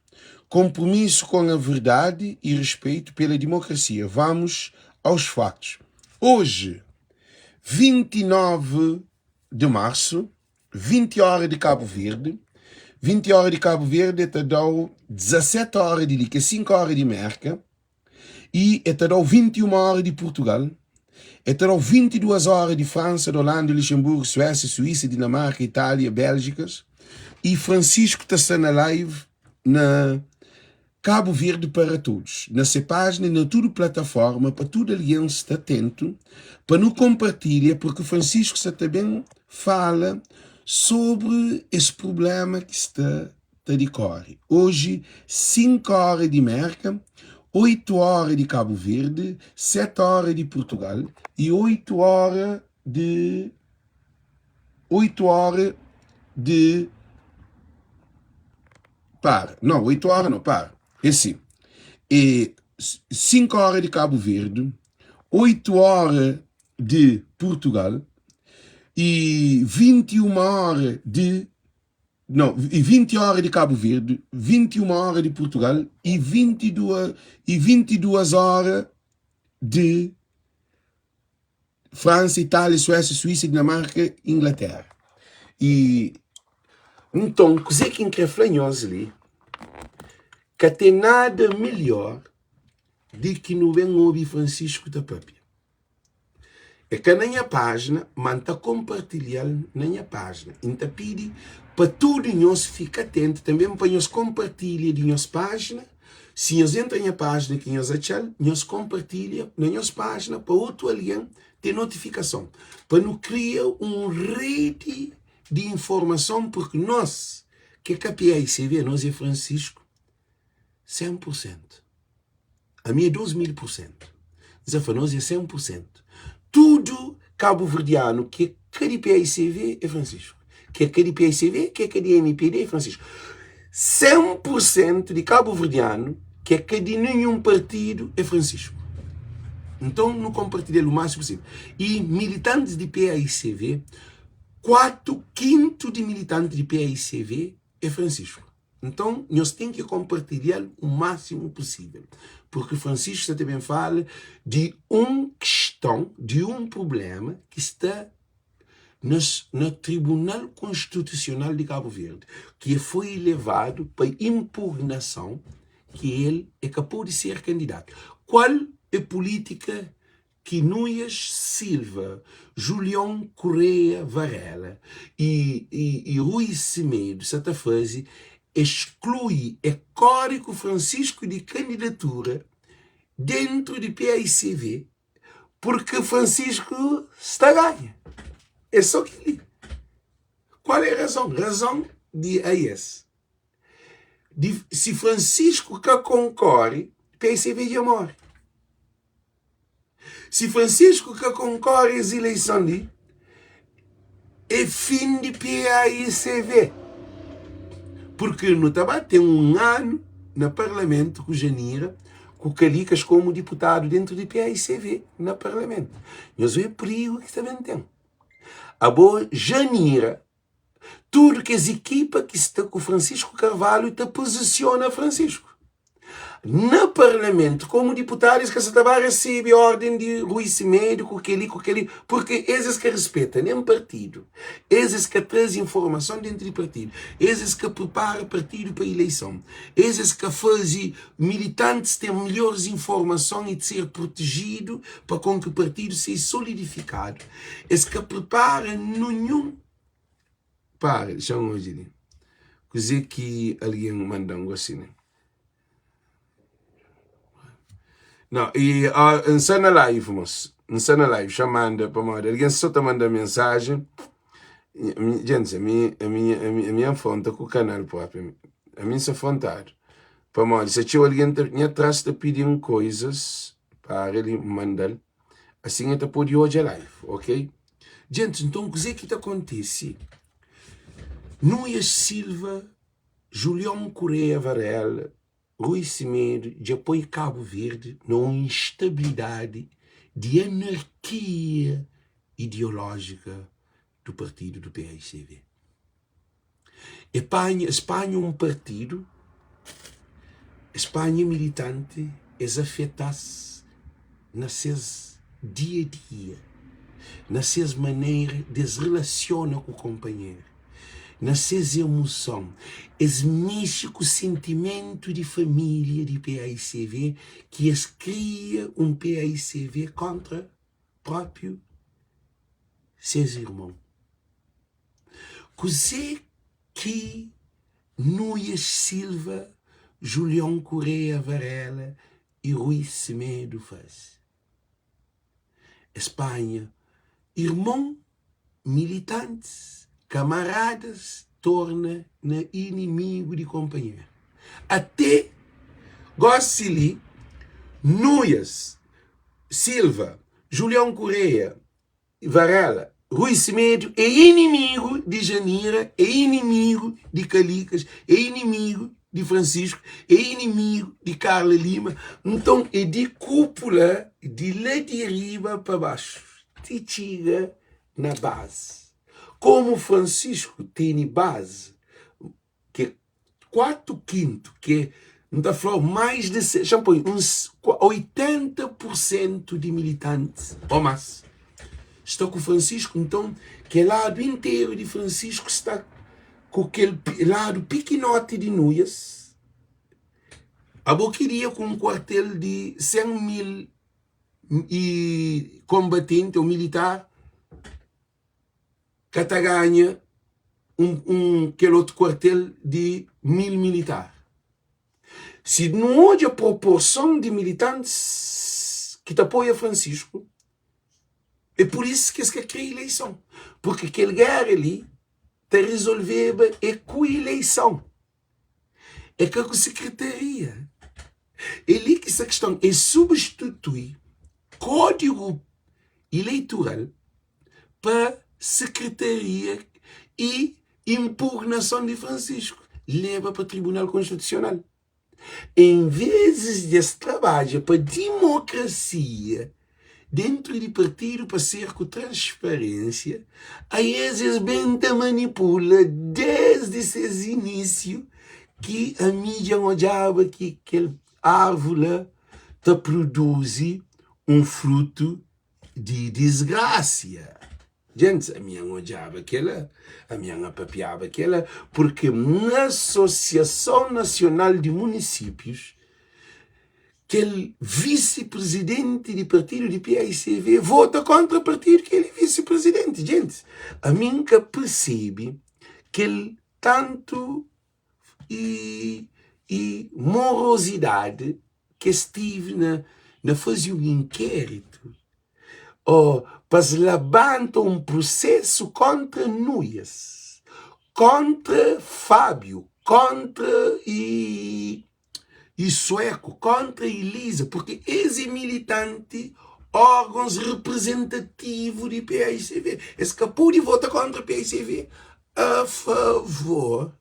compromisso com a verdade e respeito pela democracia vamos aos factos hoje 29 de marsu, 20 óra di Kabu Verdi, 20 óra di Kabu Verdi e ta da-u 17 óra di li, ki é 5 óra di Mérka, i e ta da-u 21 óra di Purtugal, e ta da-u 22 óra di Fransa, di Olanda, Luxenburgu, Suésia, Suísa, Dinamarka, Itália, Béljikas, i Francisco ta sta na live na Cabo Verde para Todos, na se pájina i na tudu plataforma pa tudu algen sta atentu pa nu konpartilha purki Francisco sta ta ben fala sobri es prublema ki sta ta dikori oji 5 ora di Merka, 8 ora di Cabo Verde, 7 ora di Portugal i 8 ora di 8 ora di Para, não, 8 hora não, para. É assim, é 5 horas de Cabo Verde, 8 horas de Portugal. E 21 óra di Nau, e 20 óra di Kabu Verdi, 21 óra di Purtugal e 22 e 22 óra di Fransa, Itália, Suésia, Suísa, Dinamarka, Inglatéra. E nton, kuzê ki N krê fla nhos li, ka ten nada melhor di ki nu ben obi Francisco ta pâpia. É ka na nha pájina, má N ta konpartilha-l na nha pájina. I N ta pidi pa tudu nhos fika atentu tanbê pa nhos konpartilha di nhos pájina. Si nhos entra nha pájina ki nhos atxa-l, nhos konpartilha na nhos pájina pa otu algen ten notifikason. Pa nu kria un redi di informason purki nos ki é ka PAICV, nos é Francisco 100 pur sentu. Ami é 2000 pur sentu. N sa fla nos é 100 pur sentu. Tudu kabuverdianu ki é ka di paicv é Francisco. Ki é ka di paicv, ki é ka di mpd é Francisco. 100 pur sentu di kabuverdianu ki é ka di ninhun partidu é Francisco. Nton nu konpartilha-l u másimu pusível. I militantis di paicv, 4 kintu di militanti di paicv é Francisco. Nton, nhos ten ki konpartilha-l u másimu pusível, purki Francisco sta ta ben fala di un kiston, di un prubléma ki sta nas na Tribunal Konstitusional di Kabu Verdi, ki e foi levadu pa inpugnason ki el e ka pode ser kandidatu. Kual e pulítika ki Nuias Silva, Julion Correia Varela y y Rui Semedo sa ta faze é sklui é kóre ku Francisco di kandidatura dentru di paicv purki Francisco sta ganha. É só kel-li. Kual é razon? Razon di AIS di si Francisco ka konkore paicv dja móre. Si Francisco ka konkore es ileison li, é fin di PAICV. Purki nu ta ba ten un anu na parlamentu ku Janira, ku Kalikas komu diputadu dentu di PAICV na parlamentu. Nhos oe prigu ki ta ben ten. Abo Janira, tudu kes ekipa ki sta ku Francisco Carvalho ta pozisiona Francisco na parlamento komu diputadu es ka sa ta ba resebe orden di Rui Semedo ku keli ku keli purki es es ka rispeta nen partidu es es ka traze informason dentu di partidu es es ka pripara partidu pa ileison es es ka faze militantis ten melhores informason i ser protejidu pa kon ki partidu seja solidifikadu Es ka pripara ninhun. Para, dexa-m odja li. Kuzê ki algen manda-m gósi li? Nau, i N sta na live, mos. N sta na live, xa manda, pamodi algen sô ta manda mensajen. Gentis, ami, ami, ami, ami afronta ku kanal própi. Ami N sta afrontadu. Pamodi sa txeu algen ta nha tras ta pidi-m koizas, para li, N manda-l. Asin el ta pode odja live, ok? Gentis, nton kuzê ki ta kontise? Nuias Silva, Julion Correia Varela, Rui Semedo dja poi Kabu Verdi na un instabilidadi di anarkia ideolójika du partidu du paicv. E panha, es panha un partidu, es panha militanti, es afeta-s na ses dia-a-dia, na ses manera di es relasiona ku konpanheru, na ses emoson. Es mexe ku sentimentu di família di paicv ki es kria un paicv kóntra própi ses irmon. Kuzê ki Nuias Silva, Julion Correia Varela i Rui Semedo faze? Es panha irmon, militantis, kamaradas torna na inimigu di konpanheru. Até gósi li, Nuias Silva, Julion Correia Varela, Rui Semedo é inimigu di Janira, é inimigu di Kalikas, é inimigu di Francisco, é inimigu di Carla Lima. Nton é di kúpula di la di riba pa baxu ti txiga na bazi. Komu Francisco tene bazi ki é 4 kintu, ki é, N ta fla-u, mais di, xa-m poi, uns 80 pur sentu di militantis ô más sta ku Francisco. Nton, kel ladu interu di Francisco sta ku kel ladu pikinoti di Nuias. Abo ki dia ku un kuartel di 100 mil i konbatenti ô militar ka ta ganha un, un kel otu kuartel di 1000 militar. Si nu odja proporson di militantis ki ta apoia Francisco, é pur isu ki es ka kre ileison, purki kel géra li ta rizolveba é ku ileison. É ka ku sekretaria. É li ki sta kiston. É substitui kódigu ileitural pa sekretaria i inpugnason di Francisco leba pa Tribunal Konstitusional. En vezis di es trabadja pa dimokrasia dentru di partidu pa ser ku transparênsia, aes es ben ta manipula desdi ses inísiu ki ami dja N odjaba ki kel arvu la ta produzi un frutu di disgrasia. Djentis, ami N odjaba kela, ami N papiaba kela, purki na Asosiason Nasional di Munisípius, Kel visi prizidenti di partidu di paicv vota kontra partidu ki el é visi prizidenti. Djentis, ami N ka persebi kel tantu i i morozidadi ki es tivi na na faze un inkéritu o pa es labanta un prusesu kontra Nuias, kontra Fábio, kontra i i sueku kontra Elisa purki es e militanti orgons reprezentativu di paicv es ka pudi vota kontra paicv a favor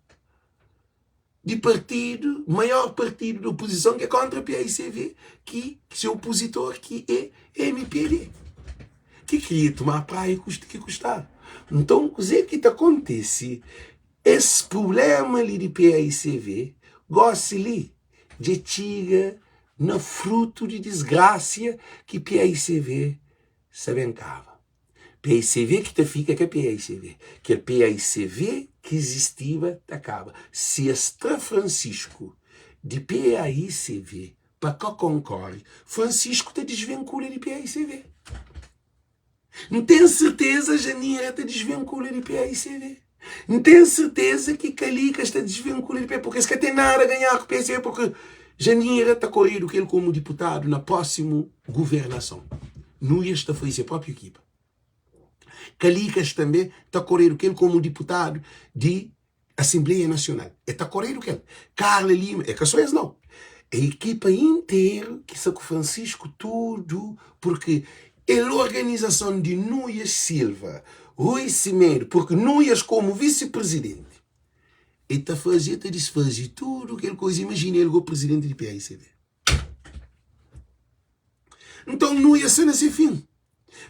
di partidu maior partidu di opozison ki e kontra paicv ki se opositor ki e mpd ki kria tuma praia kusta ki kustar nton kuze ki ta kontisi Es prubléma li di paicv gósi li dja txiga na frutu di disgrasia ki paicv sa ben kaba. Paicv ki ta fika ka paicv, kel paicv ki izistiba ta kaba. Si es tra Francisco di paicv pa ka konkore, Francisco ta disvenkula di paicv. N ten serteza Janira ta desvenkula di paicv. N ten serteza ki Kalikas ta desvenkula di paicv, porque es ka ten nada a ganhar ku paicv, porque Janira ta koredu ku el komu diputadu na prósimu guvernason. Nuias ta faze se própi ekipa. Kalikas tanbe ta koredu ku el komu diputadu di Asenbleia Nasional. E ta koredu ku el. Carla Lima, e ka so es nau. E ekipa interu ki sta ku Francisco tudu, purki el organizason di Nuias Silva, Rui Semedo, purki Nuias komu visi-prizidenti, e ta faze e ta disfaze tudu kel koza. Imajina el go prizidenti di paicv. Nton Nuias sta na se fin.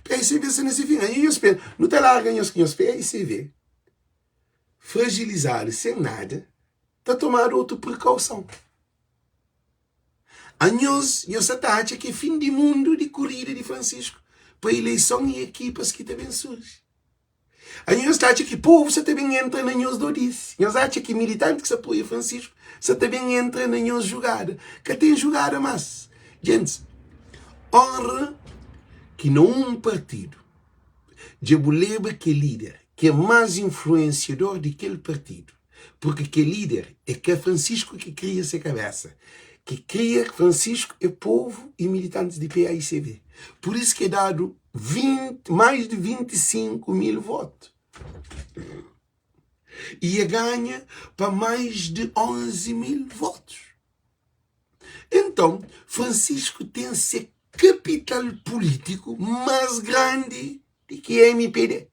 Paicv sta na se fin. Anho nhos pensa, nu ta larga nhos ku nhos paicv. Fragilizadu sen nada, ta tomadu otu prekauson. Anhos, nhos sa ta atxa ki é fin di mundu di korida di Francisco pa ileison i ekipas ki ta ben surji. Anhos ta atxa ki povu sa ta ben entra na nhos dodisi. Nhos atxa ki militanti ki sa apoia Francisco sa ta ben entra na nhos jugada. Ka ten jugada mas. Djentis, onra ki na un partidu Dja bu leba kel lider ki é más influensiador di kel partidu, purki kel lider é ka Francisco ki kria se kabésa, ki kria Francisco é povu y militantis di paicv. Pur isu ki é dadu 20, más di 25 mil votu y é ganha pa más di 11 mil votus. Enton, Francisco ten se kapital pulítiku más grandi di ki mpd.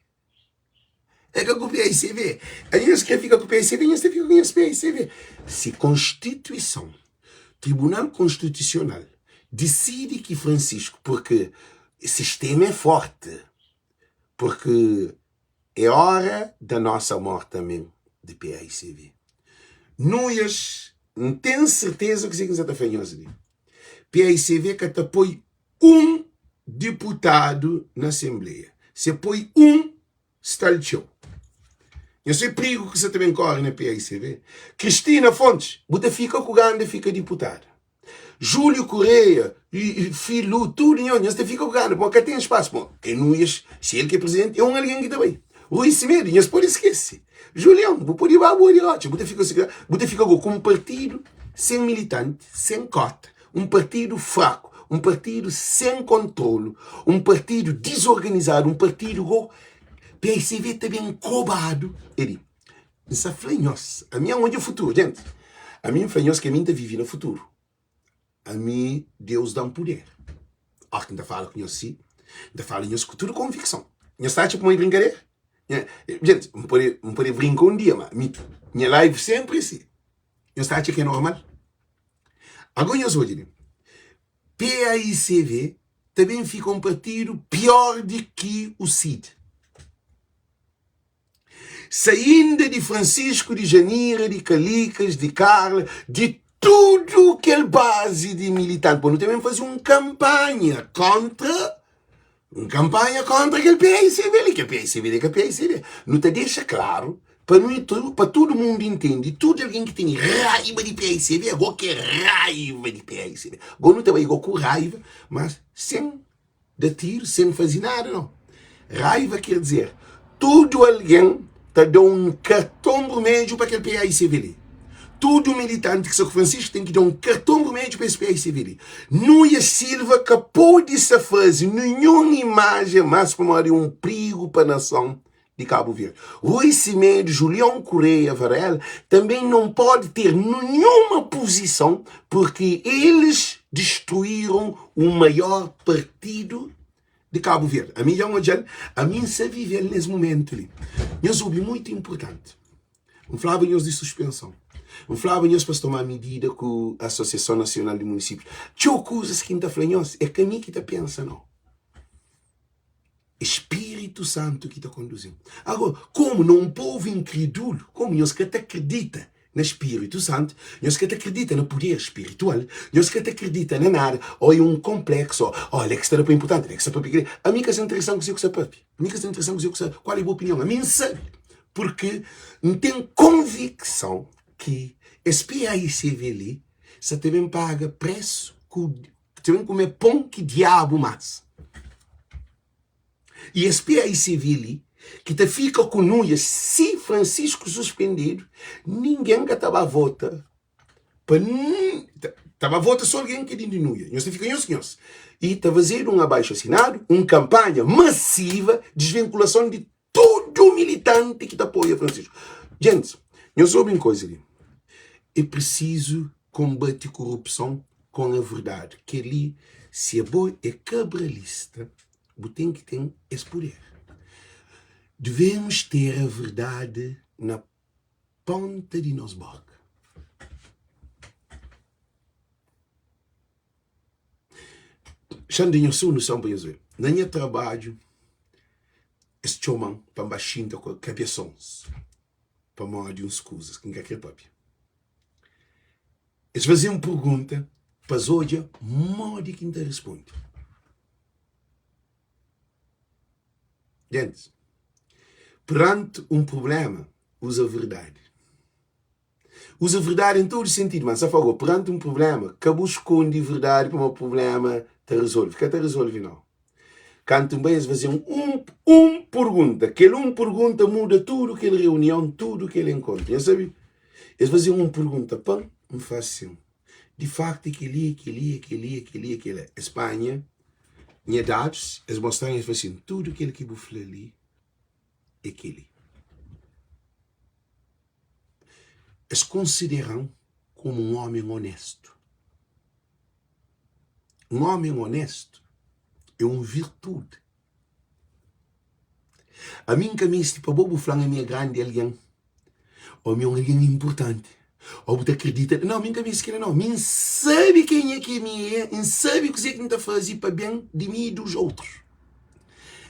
É ka ku paicv. Anhos kre fika ku paicv, nhos ta fika ku nhos paicv. Si Konstituison, Tribunal Konstitusional disidi ki Francisco, purki sistema é forti, purki. É hora da nossa morte também de PAICV. Nuias, N ten serteza kuzê ki N sa ta fla nhos li. PAICV ka ta poi un diputadu na asenbleia. Se poi un, sta-l txeu. Nhos sabe prigu ki sa ta ben kóre na PAICV? Cristina Fontes, bu ta fika ku gana di fika diputada. Júlio Correia, Filu, tudu nhos, nhos ta fika ku gana, pamodi ka ten spasu. Bon, é Nunes, si el ki é prizidenti, é un algen ki ta bai. Rui Semedo, nhos pode skese. Julião, bu pode ba bua di rotxa, bu ta fika bu ta fika go ku un partidu sen militanti, sen kota, un partidu fraku, un partidu sen kontrolu, un partidu dizorganizadu, un partidu go PSV ta ben kobadu. Edi, N sa fla nhos, ami N odja futuru, djenti, ami N fla nhos ki ami N ta vive na futuru. Ami Deus da-m puder. Óras ki N ta fala ku nhos si, N ta fala nhos ku tudu konvikson. Nhos ta atxa kuma é brinkadera? Djenti, N pode, N pode brinka un dia, ma mi, nha live sénpri é si. Nhos ta atxa ki é normal? Agora nhos odja li, PAICV ta ben fika un partidu pior di ki u CID. Sainda di Francisco, di Janira, di Calicas, di Carla, di tudu kel bazi di militanti. Pô, nu ta ben faze un kanpanha kontra un kanpanha kontra kel PAICB li. Kel PAICB li é ka PAICB. Nu ta dexa klaru pa nu pa tudu mundu intende, tudu algen ki ten raiba di PAICB, agó ki é raiba di PAICB. Agó nu ta bai gó ku raiba, mas sen da tiru sen faze nada no. Raiva ker dizer tudu algen ta da un karton brumedju pa kel PAICV li. Tudu militanti ki sta ku Francisco ten ki da un karton brumedju pa es PAICV li. Nuia Silva ka pode sa faze ninhun imajen mas pamodi é un prigu pa nason di Cabo Verde. Rui Semedo, Julião Correia Varela também não pode ter nenhuma posição porque eles destruíram o maior partido de Cabo Verde. A mim já odjal, a mim sa viver nesse momento li. Nhos obi muito importante. N flaba nhos di suspensão. N flaba nhos pa tomar medida ku Associação Nacional de Municípios. Txeu kuzas ki N ta fla nhos é ka mi ki ta pensa não. É Spiritu Santu ki ta konduzi-m. Agora, komu na un povu inkredulu, komu nhos ka ta kridita na Spiritu Santu, nhos ka ta kridita na puder spiritual, nhos ka ta kridita na nada, ô é un konpleksu, ô olha ki sta da pa inpurtanti, olha ki sta papia keli. Ami ka sta interesan kuzê ku sta papia. Ami ka sta interesan kuzê ku sta, kual é bu opinion. Ami N sabe, purki N ten konvikson ki es PAICV li sa ta ben paga presu ku Ta ben kume pon ki diabu masa. I es PAICV li, ki ta fika ku nuia si Francisco suspendedu, ningen ka ta ba vota pa ta ba vota so algen ki é di nuia. Nhos ta fika nhos ku nhos. I ta fazedu un abaixu asinadu, un kanpanha masiva, desvinkulason di tudu militanti ki ta apoia Francisco. Gentis, nhos obi un koza li. É prisizu konbati korupson kon a verdadi. Kel-li, si abo é kabralista, bu ten ki ten es puder. Devemos ter a verdade na ponta di nos boka. Xa-m da nhos soluson pa nhos ve. Na nha trabadju, es txoma-m pa N ba xinta ku kabesons pamodi uns kuzas ki N ka kre papia. Es faze-m pergunta pa es odja modi ki N ta responde. Gentis, peranti un prubléma, uza verdadi. Uza verdadi en tudu sentidu, ma sa fla peranti un prubléma, ka bu skonde verdadi pamodi prubléma ta rezolve. Ka ta rezolve nau. Kantu N bai es faze-m un, un purgunta. Kel un purgunta muda tudu kel reunion, tudu kel enkontru. Nhos sabe? Es faze-m un purgunta, pan, N fla sin, di faktu é kel-li, é kel-li, é kel-li, é kel-li, é kel-la. Es panha nha dadus, es mostra-m, es fla sin, tudu kel ki bu fla li é kel-li. Es konsidera-m komu un ómi onéstu. Un ómi onéstu é un virtude. Ami N ka meste pa bo bu fla-m ami é grandi algen ô mi é un algen inpurtanti ô bu ta kridita. Nau, mi N ka meste kel-la nau. Mi N sabe kenha ki mi é, N sabe kuzê ki N ta faze pa ben di mi i dus otus.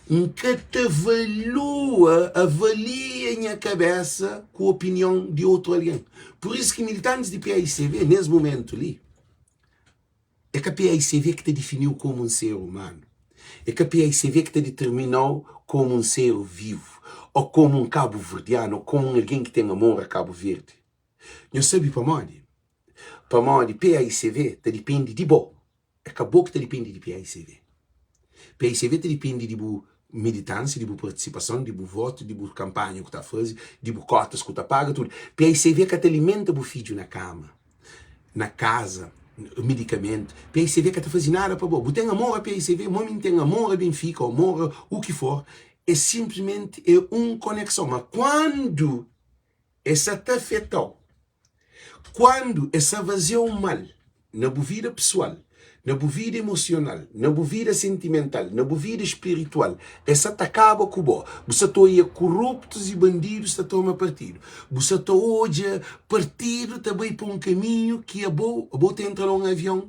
N ka ta avalua, avalia nha kabésa ku opinion di otu algen. Pur isu ki militantis di paicv, nes mumentu li, é ka paicv ki ta difini-u komu un ser umanu, é ka paicv ki ta ditermina-u komu un ser vivu, ô komu un kabuverdianu, ô komu un algen ki ten amor a Kabu Verdi. Nhos sabe pamodi? Pamodi paicv ta dipende di bo. É ka bo ki ta dipende di paicv. Paicv ta dipende di bu militánsia, di bu partisipason, di bu votu, di bu kanpanha ku ta faze, di bu kotas ku ta paga, tudu. Paicv ka ta alimenta bu fidju na kama, na kaza, medikamentu. Paicv ka ta faze nada pa bo. Bu ten amor a paicv, mo mi N ten amor a Benfika, amor a u ki for, é sinplismenti é un konekson. Ma kuandu e sa ta afeta-u, Kuandu es sa fazeu mal na bu vida pesoal, na bu vida emosional, na bu vida sentimental, na bu vida espiritual, es sa ta kaba ku bo. Bu sa ta oia kuruptus i bandidus ta toma partidu. Bu sa ta odja partidu ta bai pa un kaminhu ki abo, abo ta entra na un avion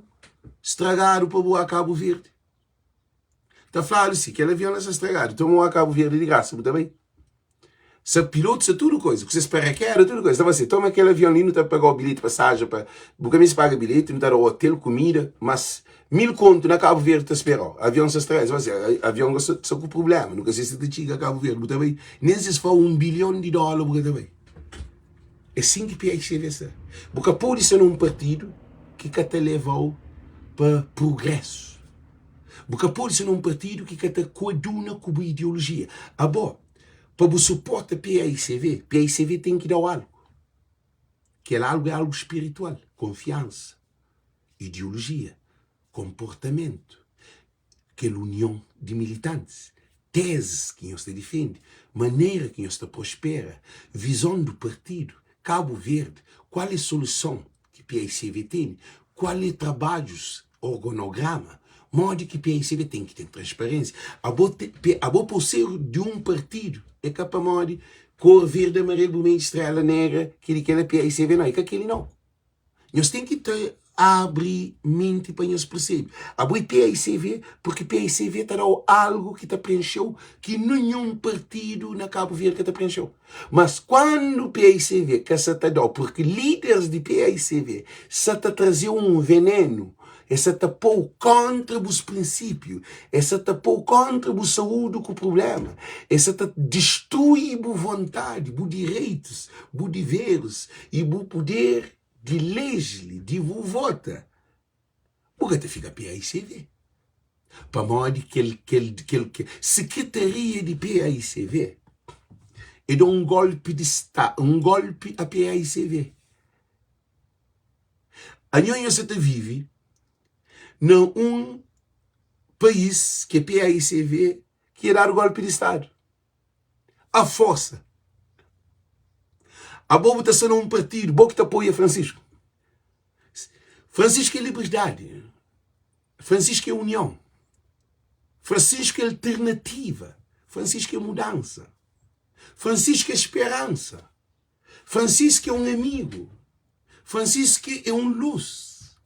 stragadu pa bua Kabu Verdi. Ta fladu si, kel avion la sta stragadu, toma un a Kabu Verdi di grasa, bu ta bai? Sa pilotu, sa tudu koisa, ku ses paraquedas, tudu koisa. Ta fla si, toma kel avion li, nu ta pagau bilheti, pasajen pa, bu ka meste paga bilheti, nu ta dau hotel, kumida, mas 1000 kontu na Kabu Verdi ta sperau. Avion sta stragadu. Es fla si, avion gosi sta ku prublema, nu ka se si ta txiga Kabu Verdi, bu ta bai? Nen si es flau 1 bilhon di dola bu ka ta bai. É sin ki PHCV sta. Bu ka pode sta na un partidu ki ka ta levau pa prugrésu. Bu ka pode sta na un partidu ki ka ta koaduna ku bu ideolojia. Abo, pa bu suporta PAICV, PAICV ten ki da-u algu. Kel algu é algu spiritual, konfiansa, ideolojia, konportamentu, kel union di militantis, tezis ki nhos ta difende, manera ki nhos ta prospera, vizon du partidu, Kabu Verdi, kual é soluson ki PAICV tene, kual é trabadjus orgonograma, modi ki PAICV ten ki ten transparênsia. Abo te, abo pa ser di un partidu é ka pamodi kor verdi, amarelu, burmedju, strela negra, keli kela PAICV nau, é ka keli nau. Nhos ten ki ta abri menti pa nhos persebe. Abo é PAICV porque PAICV ta dau algu ki ta prenxeu ki ninhun partidu na Kabu Verdi ka ta prenxeu. Mas kuandu PAICV ka sa ta dau, purki líderes di PAICV sa ta trazeu un venenu, es sa ta pou kontra bus prinsípiu, es sa ta pou kontra bu saúdi ku prubléma, es sa ta distrui bu vontadi, bu direitus, bu diveris i bu puder di lejli, di bu vota, bu ka ta fika PAICV. Pamodi kel kel kel kel sekretaria di PAICV e da un golpi di sta un golpi a PAICV. Anho nho sa ta vive na un país ki é PAICV ki e dadu golpi di stadu a forsa. Abo bu ta sta na un partidu bo ki ta apoia Francisco. Francisco é liberdadi. Francisco é union. Francisco é alternativa. Francisco é mudansa. Francisco é speransa. Francisco é un amigu. Francisco é un lus.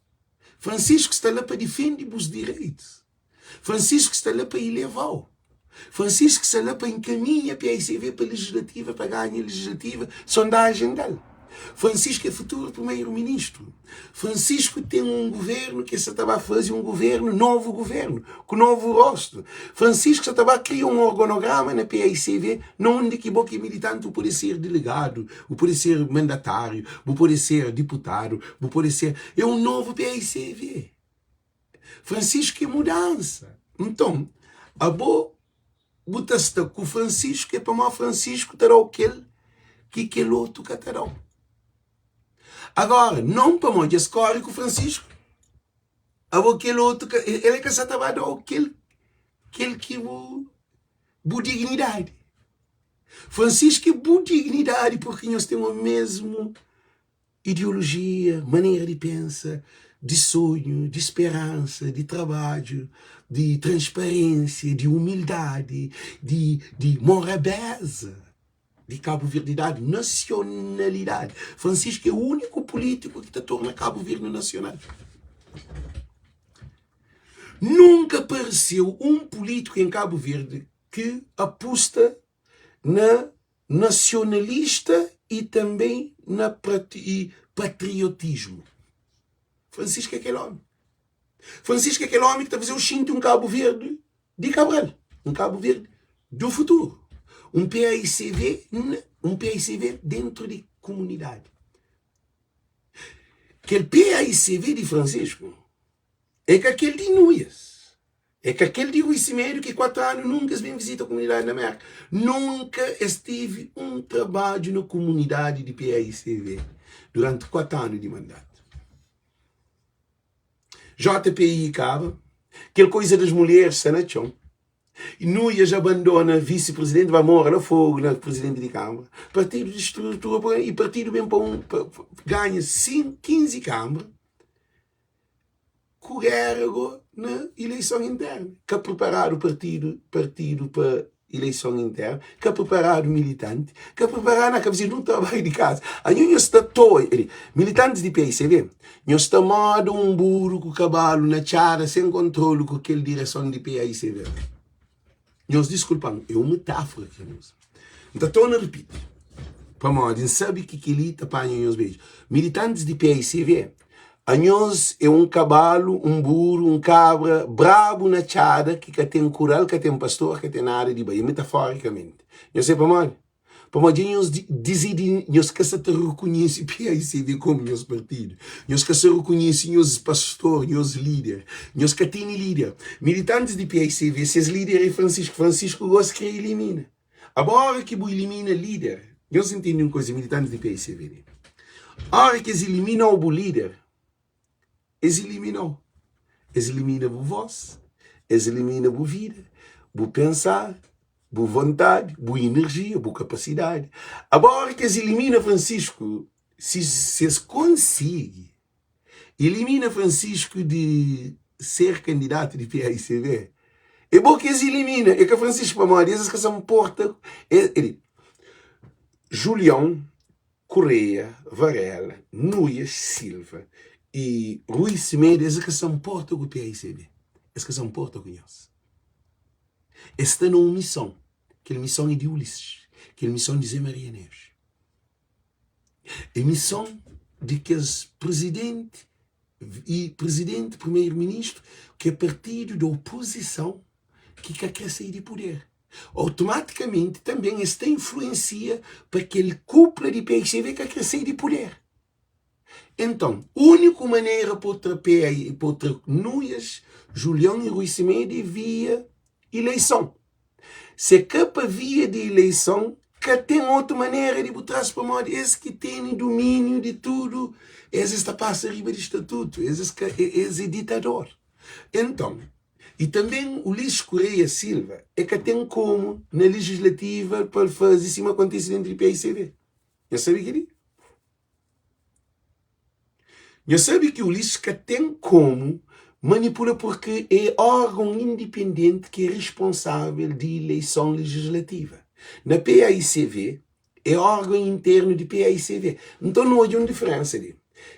Francisco sta la pa difende bus direitus. Francisco sta la pa ileva-u. Francisco sta la pa enkaminha PICV pa legislativa, pa ganha legislativa, sondajen da-l. Francisco é futuru primeiro-ministru. Francisco ten un guvernu ki sa ta ba faze un guvernu, novu guvernu, ku novu rostu. Francisco sa ta ba kria un orgonograma na PICV na undi ki bo ki é militanti bu pode ser delegadu, bu pode ser mandatáriu, bu pode ser diputadu, bu pode ser. É un novu PICV. Francisco é mudansa. Nton, abo bu ta sta ku Francisco é pamodi Francisco ta da-u kel ki kel otu ka ta da-u. Agora, non pamodi es kóre ku Francisco, abo kel otu ka, el ka sa ta ba da-u kel, kel ki bu, bu dignidadi. Francisco é bu dignidadi porque nhos ten o mesmu Ideolojia, manera di pensa, di sonhu, di speransa, di trabadju, di transparênsia, di umildadi, di di morabeza, di kabuverdidadi, nasionalidadi. Francisco é úniku pulítiku ki ta torna Kabu Verdi nasional. Nunka pareseu un pulítiku en Kabu Verdi. ki apusta na nasionalista i tanbe na patriotismu. Francisco é kel omi. Francisco é kel omi ki ta faze-u xinti un Kabu Verdi di Cabral, un Kabu Verdi do futuru, un PAICV, un PAICV dentru di kumunidadi. Kel PAICV di Francisco é ka kel di Nuias, é ka kel di Rui Semedo ki 4 anu nunka es ben vizita kumunidadi na Merka, nunka es tevi un trabadju na kumunidadi di PAICV duranti 4 anu di mandatu. JPI kaba, kel koiza das mulheres sta na txon. Nuias abandona visi presidenti, ba mora na Fogo, na presidenti di Kâmara. Partidu distrutura e partidu ben pa un pa, ganha 15 Kâmara ku géra go na ileison interna. Ka preparadu partidu, partidu pa ileison interna, ka preparadu militanti, ka preparadu na ka fazedu un trabadju di kaza. Anho nhos sta toa, militantis di PICV, nhos sta moda un buru ku kabalu na txada sen kontrolu ku kel direson di PICV. Nhos diskulpa-m, é un metáfora ki N uza. N ta torna ripiti, pamodi N sabe ki kel-li ta panha nhos beju. Militantis di PICV, Anhos é un kabalu, un buru, un kabra brabu na txada ki ka ten kural, ka ten pastor, ka ten nada di bai, metaforikamenti. Nhos sabe pamodi? Pamodi dja nhos disidi, nhos ka sa ta rekonhese PAICV komu nhos partidu, nhos ka sa rekonhese nhos pastor, nhos lider, nhos ka tene lider. Militantis di PAICV, ses lider é Francisco, Francisco gosi kre ilimina. Abo ora ki bu ilimina lider, nhos intende un koza militantis di PICVD, ora ki es iliminau bu lider, es iliminau, es ilimina bu voz, es ilimina bu vida, bu pensar, bu vontadi, bu inerjia, bu kapasidadi. Abo ora ki es ilimina Francisco, si es konsigi Ilimina Francisco di ser kandidatu di PAICV. É bo ki es ilimina, é ka Francisco pamodi es es ka sa nporta. Julião Correia Varela, Nuias Silva e Rui Semedo es ka sa nporta ku PAICV, es ka sa nporta ku nhos. Es sta na un mison, kel mison é di Ulisses, kel mison di Zé Maria Neves. É mison di kes prizidenti y prizidenti, primeru-ministru ki é partidu di opozison ki ka kre sai di puder. Automatikamenti tanben es ta influensia pa kel kupla di PSDB ka kre sai di puder. Enton, úniku manera pa bu tra pa bu tra Nuias, Julion y Rui Semedo é via ileison. Se ka pa via di ileison, ka ten otu manera di bu tras pamodi es ki tene dumíniu di tudu, es es ta pasa riba di statutu, es es ka es é ditador. Enton, i tanben Ulisses Correia Silva e ka ten komu na legislativa pa el faze sima kontise dentru di paicv. Nhos sabe kel-li? Nhos sabe ki Ulisses ka ten komu manipula purki é órgon indipendenti ki é risponsável di ileison legislativa. Na PAICV, é órgon internu di PAICV. Nton nu odja un diferensa li.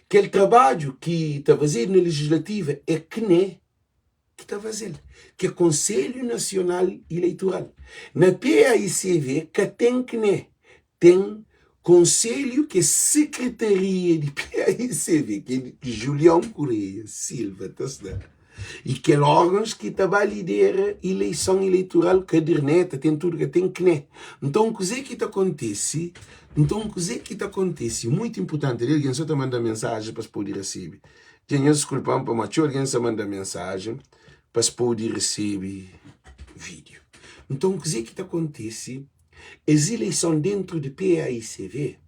Kel trabadju ki ta fazedu na legislativa é kne ki ta faze-l, ki é Konselhu Nasional Ileitural. Na PAICV ka ten kne, ten Konselhu ki é Sekretaria di PAICV, ki é Julião Correia Silva ta sta, e kel órgãos ki ta ba lidera ileison ileitural, kaderneta, ten tudu, ka ten kne. Nton kuzê ki ta kontise? Nton kuzê ki ta kontise? Muitu inpurtanti li, algen sa ta manda mensajen pa es pode resebe. Dja nhos diskulpa-m pamodi txeu algen sta manda mensajen pa es pode resebe vídiu. Nton, kuzê ki ta kontise? Es ileison déntu di PAICV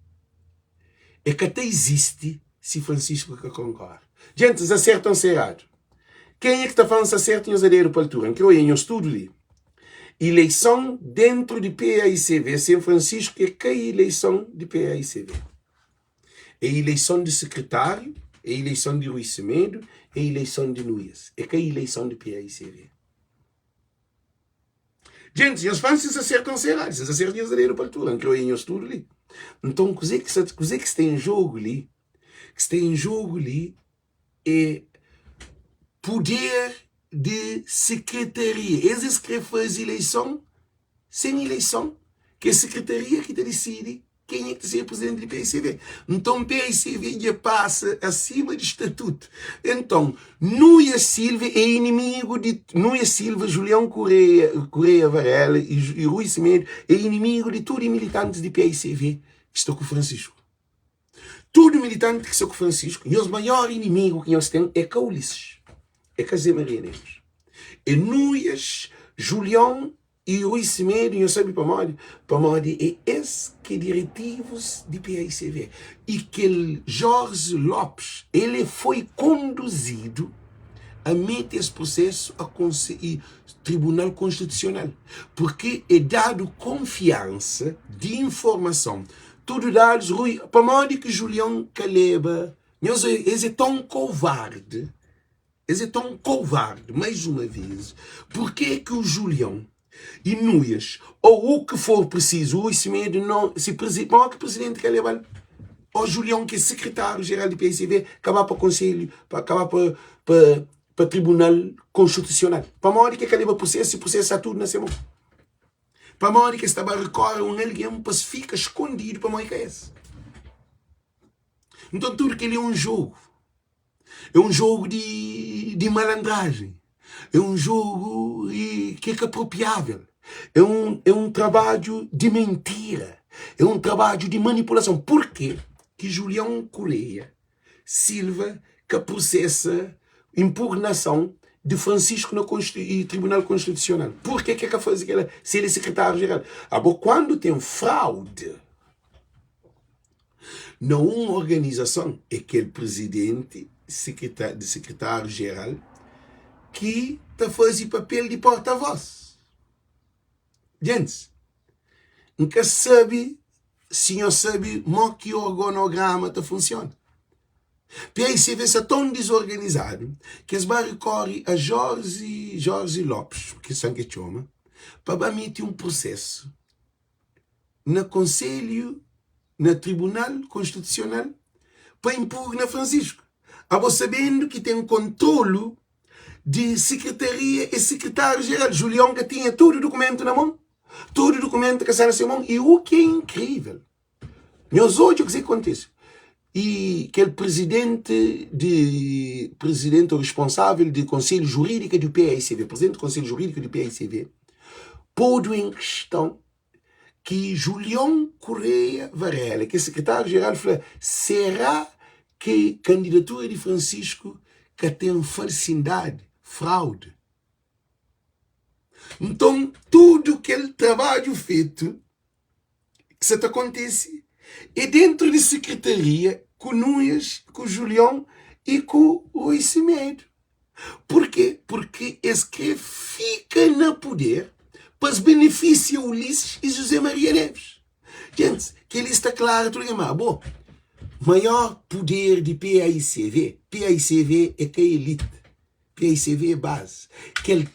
é ka ta izisti si Francisco ka konkorda. Djentis, N sta sertu ô N sta eradu? Kenha ki ta fla N sta sertu nhos da dedu pa altura. N kre oia nhos tudu li. Ileison déntu di PAICV sen Francisco é ka ileison di PAICV. É ileison di sekretáriu, é ileison di Rui Semedo, é ileison di Nuias. É ka ileison di PAICV. Djentis, nhos fla-m si N sta sertu ô N sta eradu. Si N sta sertu, nhos da dedu pa altura. N kre oia nhos tudu li. Nton, kuzê ki sta, kuzê ki sta en jogu li? Ki sta en jogu li é puder di sekretaria. Es es kre faze ileison. Sen ileison, ki é sekretaria ki ta disidi kenha ki ta ser prizidenti di paicv. Nton, paicv dja pasa asima di statutu. Enton, Nuia Silva é inimigu di Nuia Silva, Julião Correia, Correia Varela i Rui Semedo é inimigu di tudu militantis di paicv ki sta ku Francisco. Tudu militanti ki sta ku Francisco, nhos maior inimigu ki nhos ten é ka Ulisses, é ka Zé Maria Neves, é Nuias, Julião i Rui Semedo. Nhos sabe pamodi? Pamodi é es ki é diretivus di PAICV. I kel Jorge Lopes, el é foi konduzidu a mete es prosesu a i Tribunal Konstitusional, purki é dadu konfiansa di informason Tudu dadus rui. Pamodi ki Julion ka leba nhos? Es é ton kovardi, es é ton kovardi. Mais uma vez, purke ki o Julion i Nuias ou u ki for prisizu, Rui Semedo non, si prisi, pamodi ki presidenti ka leba-l? O Julion ki é sekretáriu jeral di PICV ka ba pa konselhu, pa ka ba pa pa pa tribunal konstitusional? Pamodi ki ka leba prosesu si prosesu sta tudu na se mon? Pamodi ki es ta ba rekóre un algen pa es fika skondidu pamodi ka es? Nton tudu kel-li é un jogu. É un jogu di, di malandrajen. É un jogu ki é ka apropriável. É un, é un trabadju di mentira. É un trabadju di manipulason. Purkê ki Julião Correia Silva ka prosesa impugnason di Francisco na Tribunal Konstitusional. Purke ke ka faze kela si el é Sekretáriu Jeral? Abo kuandu ten fraude na un organizason é kel prizidenti di Sekretáriu Jeral ki ta faze papel di porta-voz. Gentis, N ka sabe si nhos sabe mo ki orgonograma ta funsiona. PICV sta ton dizorganizadu ki es ba rikore a Jorge, Jorge Lopes, ki san ke txoma, pa ba mete un prusesu na konselhu, na tribunal konstitusional pa inpugna Francisco. Abo sabendu ki ten kontrolu di sikretaria e sikritáriu jeral. Julion ka tinha tudu dukumentu na mon, tudu dukumentu ka sta na se mon. I u ki é inkrível, nhos odja kuzê ki kontise. I kel prizidenti di prizidenti ô responsável di konselhu jurídika di PAICV, prizidenti di konselhu jurídika di PAICV, podu en kiston ki Julion Correia Varela, ki é sekretáriu-jeral, fla, Será ki kandidatura di Francisco ka ten falsindadi, fraude? Nton, tudu kel trabadju fetu ki sa ta kontise é dentu di sekretaria ku Nunes, ku Julion i ku Rui Semedo. Purkê? Purkê es krê fika na puder pa es benefisia Ulisses i José Maria Neves. Gentis, kel-li sta klaru tudu algen, má abo, maior puder di PAICV, PAICV é ka elite, PAICV é bazi. Kel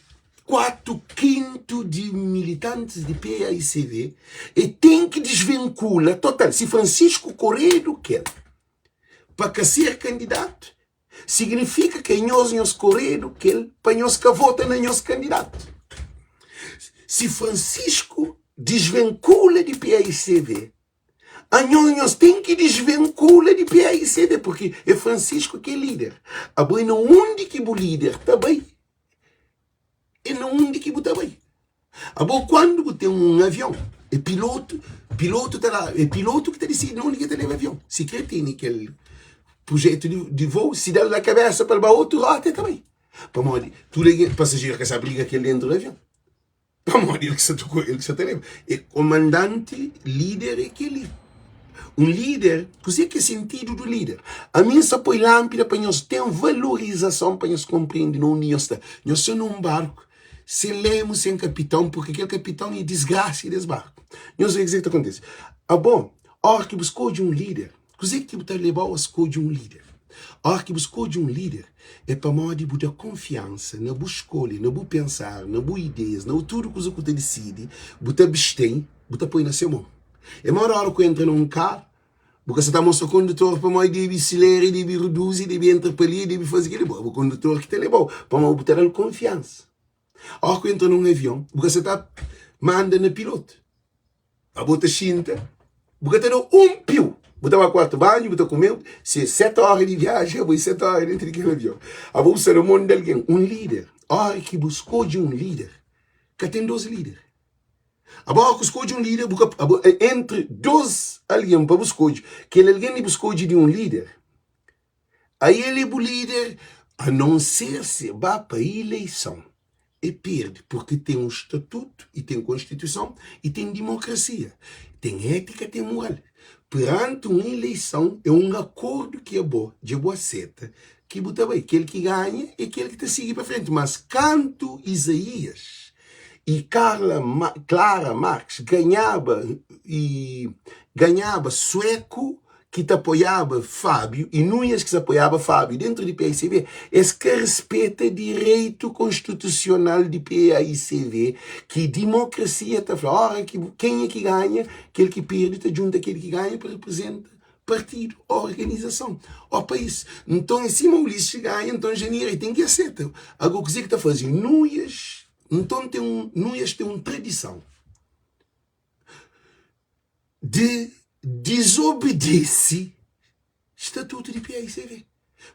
4 kintu di militantis di PAICV e ten ki desvinkula total. Si Francisco koredu kel pa ka ser kandidatu, Signifika ke nhos nhos koredu kel pa nhos ka vota na nhos kandidatu. Si Francisco desvenkula di paicv, anhos nhos ten ki desvenkula di paicv, porque é Francisco ki é lider. Abo é na undi ki bu lider ta bai, é na undi ki bu ta bai. Abo kuandu bu ten un avion, é pilotu, pilotu ta la, é pilotu ki ta disidi na undi ki ta leba avion. Si kre tene kel projetu di, di voo, si da-l na kabesa pa el ba otu rota, el ta bai. Pamodi tudu algen, pasajeru ka sa briga kel dentru di avion. Pamodi el ki sa ta, el ki sa ta leba. É komandanti, lider é kel-li. Un lider, kuzê ki é sentidu di lider? Ami N sta poi lánpida pa nhos ten valorizason, pa nhos konprende na undi nhos sta. Nhos sta na un barku sen lemu, sen kapiton, purki kel kapiton é disgrasa des barku. Nhos odja kuzê ki ta kontise. Abo, óras ki bu skodje un líder, kuzê ki bu ta leba-u a skodje un líder? Óras ki bu skodje un líder, é pamodi bu da konfiansa na bu skolha, na bu pensar, na bu ideias, na tudu kuza ki bu ta disidi, bu ta abstén, bu ta poi na se mon. É modi óras ki bu entra na un karu, Bu ka sa ta mostra kondutor pamodi debe silera, debe reduzi, debe entra pa li, debe faze kel-li. Bo é bu kondutor ki ta leba-u, pamodi bu ta da-l konfiansa. Óras ki bu entra na un avion, bu ka sa ta. manda na pilotu. Abo ta xinta, bu ka ta da un piu. Bu ta ba kuartu banhu, bu ta kume, se 7 óra di viaji, abo é 7 óra dentru di kel avion. Abo bu sta na mon di algen, un líder. Óra ki bu skodje un líder, ka ten dos líder. Abo óra ki bu skodje un líder, bu ka, abo, entri dos algen pa bu skodje, kel algen li bu skodje di un líder, Aí el é bu líder, a não ser se ba pa ileison e perde, porque tem um estatuto e tem constituição e tem democracia, tem ética, tem moral. Perante um eleição é um acordo que abo dja bu aceta ki bu ta bai, kel ki ganha é kel ki ta sigui pa frente, mas kantu Isaías e Carla Clara Marques ganhaba e ganhaba sueco ki ta apoiaba Fábio e Nunes ki ta apoiaba Fábio dentro di paicv, es ka respeta direitu konstitusional di paicv ki dimokrasia ta fla ora ki kenha ki ganha kel ki perde ta djunta kel ki ganha pa representa partidu ô organizason ô país. Nton é sima Ulisses ganha nton Janira ten ki aseta. Ago kuze ki ta faze Nunes nton ten un Nunes ten un tradison. di dizobedese statutu di paicv.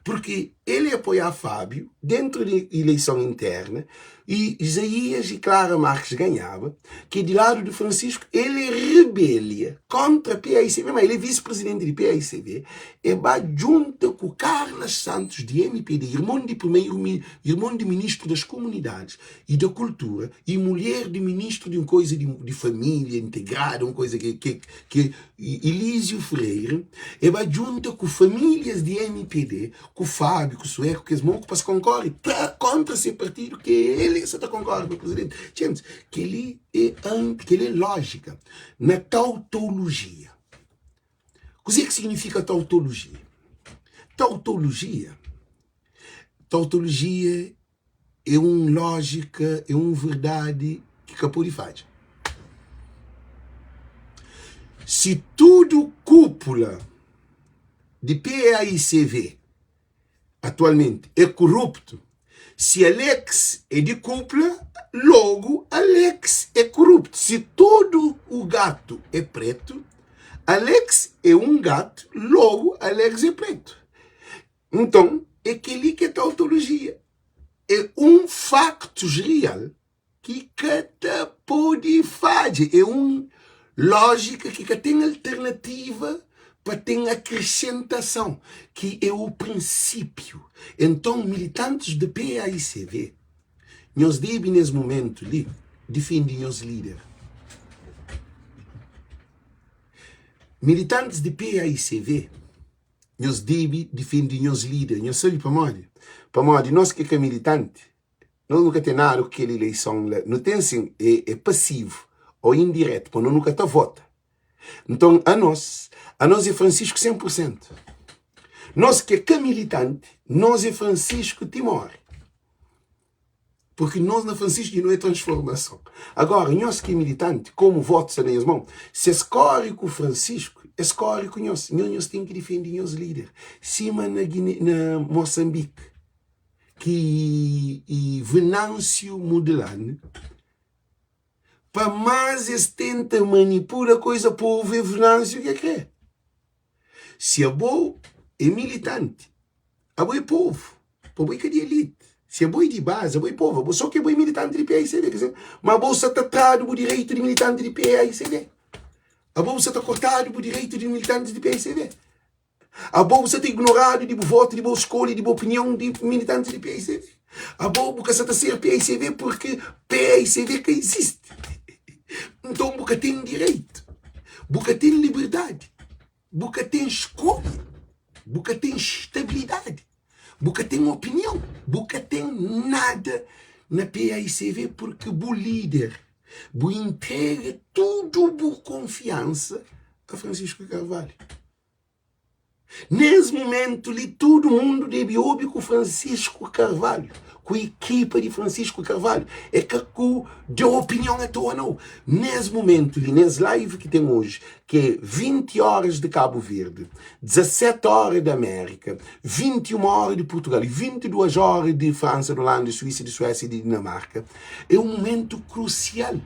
Purki el apoiá Fábio dentru di ileison interna y Izaías y Clara Marques ganhaba, ki di ladu di Francisco el rebelia kontra paicv, ma el é visi-prizidenti di paicv, el ba djunta ku Carla Santos di mpd, irmon di primeru irmon di ministru das komunidadis y da kultura, y mulher di ministru di un koisa di, di família integrada, un koisa ki, ki, ki Elísio Freire, e ba djunta ku famílias di mpd, ku Fábio, ku Sueco, kes moku pa se konkore tra kontra se partidu ki el sa ta konkore pa prizidenti. Txentes, kel-li é anti, kel-li é lójika na tautolojia. Kuzê ki signifika tautolojia? Tautolojia, tautolojia é un lójika, é un verdadi ki ka pode fadja. Si tudu kúpula di PAICV atualmenti é koruptu, si Alex é di kúpula, logu Alex é koruptu. Si tudu u gatu é pretu, Alex é un gatu, logu Alex é pretu. Nton, é kel-li ki é tautolojia. É un faktus real ki ka ta pode fadja. É un lójika ki ka ten alternativa pa ten akresentason, ki é o prinsípiu. Enton, militantis di paicv, nhos debe, nes mumentu li, difende nhos líder. Militantis di paicv, Nhos debe difende nhos líder. Nhos sabe pamodi? Pamodi nos ki é ka militanti, nos nu ka ten nada ku kel ileison la. Nu ten sin, é pasivu ô indiretu, pamodi nu ka ta vota. Nton, anos, anos é Francisco 100 pur sentu. Nos ki é ka militanti, nos é Francisco ti móre. Porque nos na Francisco e nu é transformason. Agora, nhos ki é militante, como voto sta na nhos mão, se es corre ku Francisco, es corre ku nhos. Nhos, nhos tem ki difende nhos líder. Sima na Guiné, na Moçambique, ki e Venâncio Mondlane, pa mais es tenta manipula coisa, povo é Venâncio que kre. Si abo é militante, abo é povo, pa bo é ka di elite. Si abo é di base, abo é povo. Abo só ki abo é militante di PAICV, quer dizer, ma abo sa ta tradu bu direitu di militante di PAICV. Abo bu sa ta kortadu bu direitu di militante di PAICV. Abo bu sa ta ignoradu di bu votu, di bu skolha, di bu opinion di militante di PAICV. Abo bu ka sa ta ser PAICV porque PAICV ka izisti. Nton bu ka ten direitu, bu ka ten liberdadi, bu ka ten skolha, bu ka ten stabilidadi, bu ka ten opinion, bu ka ten nada na PAICV porque bu lider, bu entrega tudu bu konfiansa a Francisco Carvalho. Nes mumentu li tudu mundu debe obi ku Francisco Carvalho, ku ekipa di Francisco Carvalho. É ka ku da opinion a toa nau. Nes mumentu li, nes live ki ten oji, ki é 20 horas de Cabo Verde, 17 hora de América, 21 hora de Portugal e 22 hora de França, de Holanda, de Suíça, de Suécia e de Dinamarca, é um momento crucial.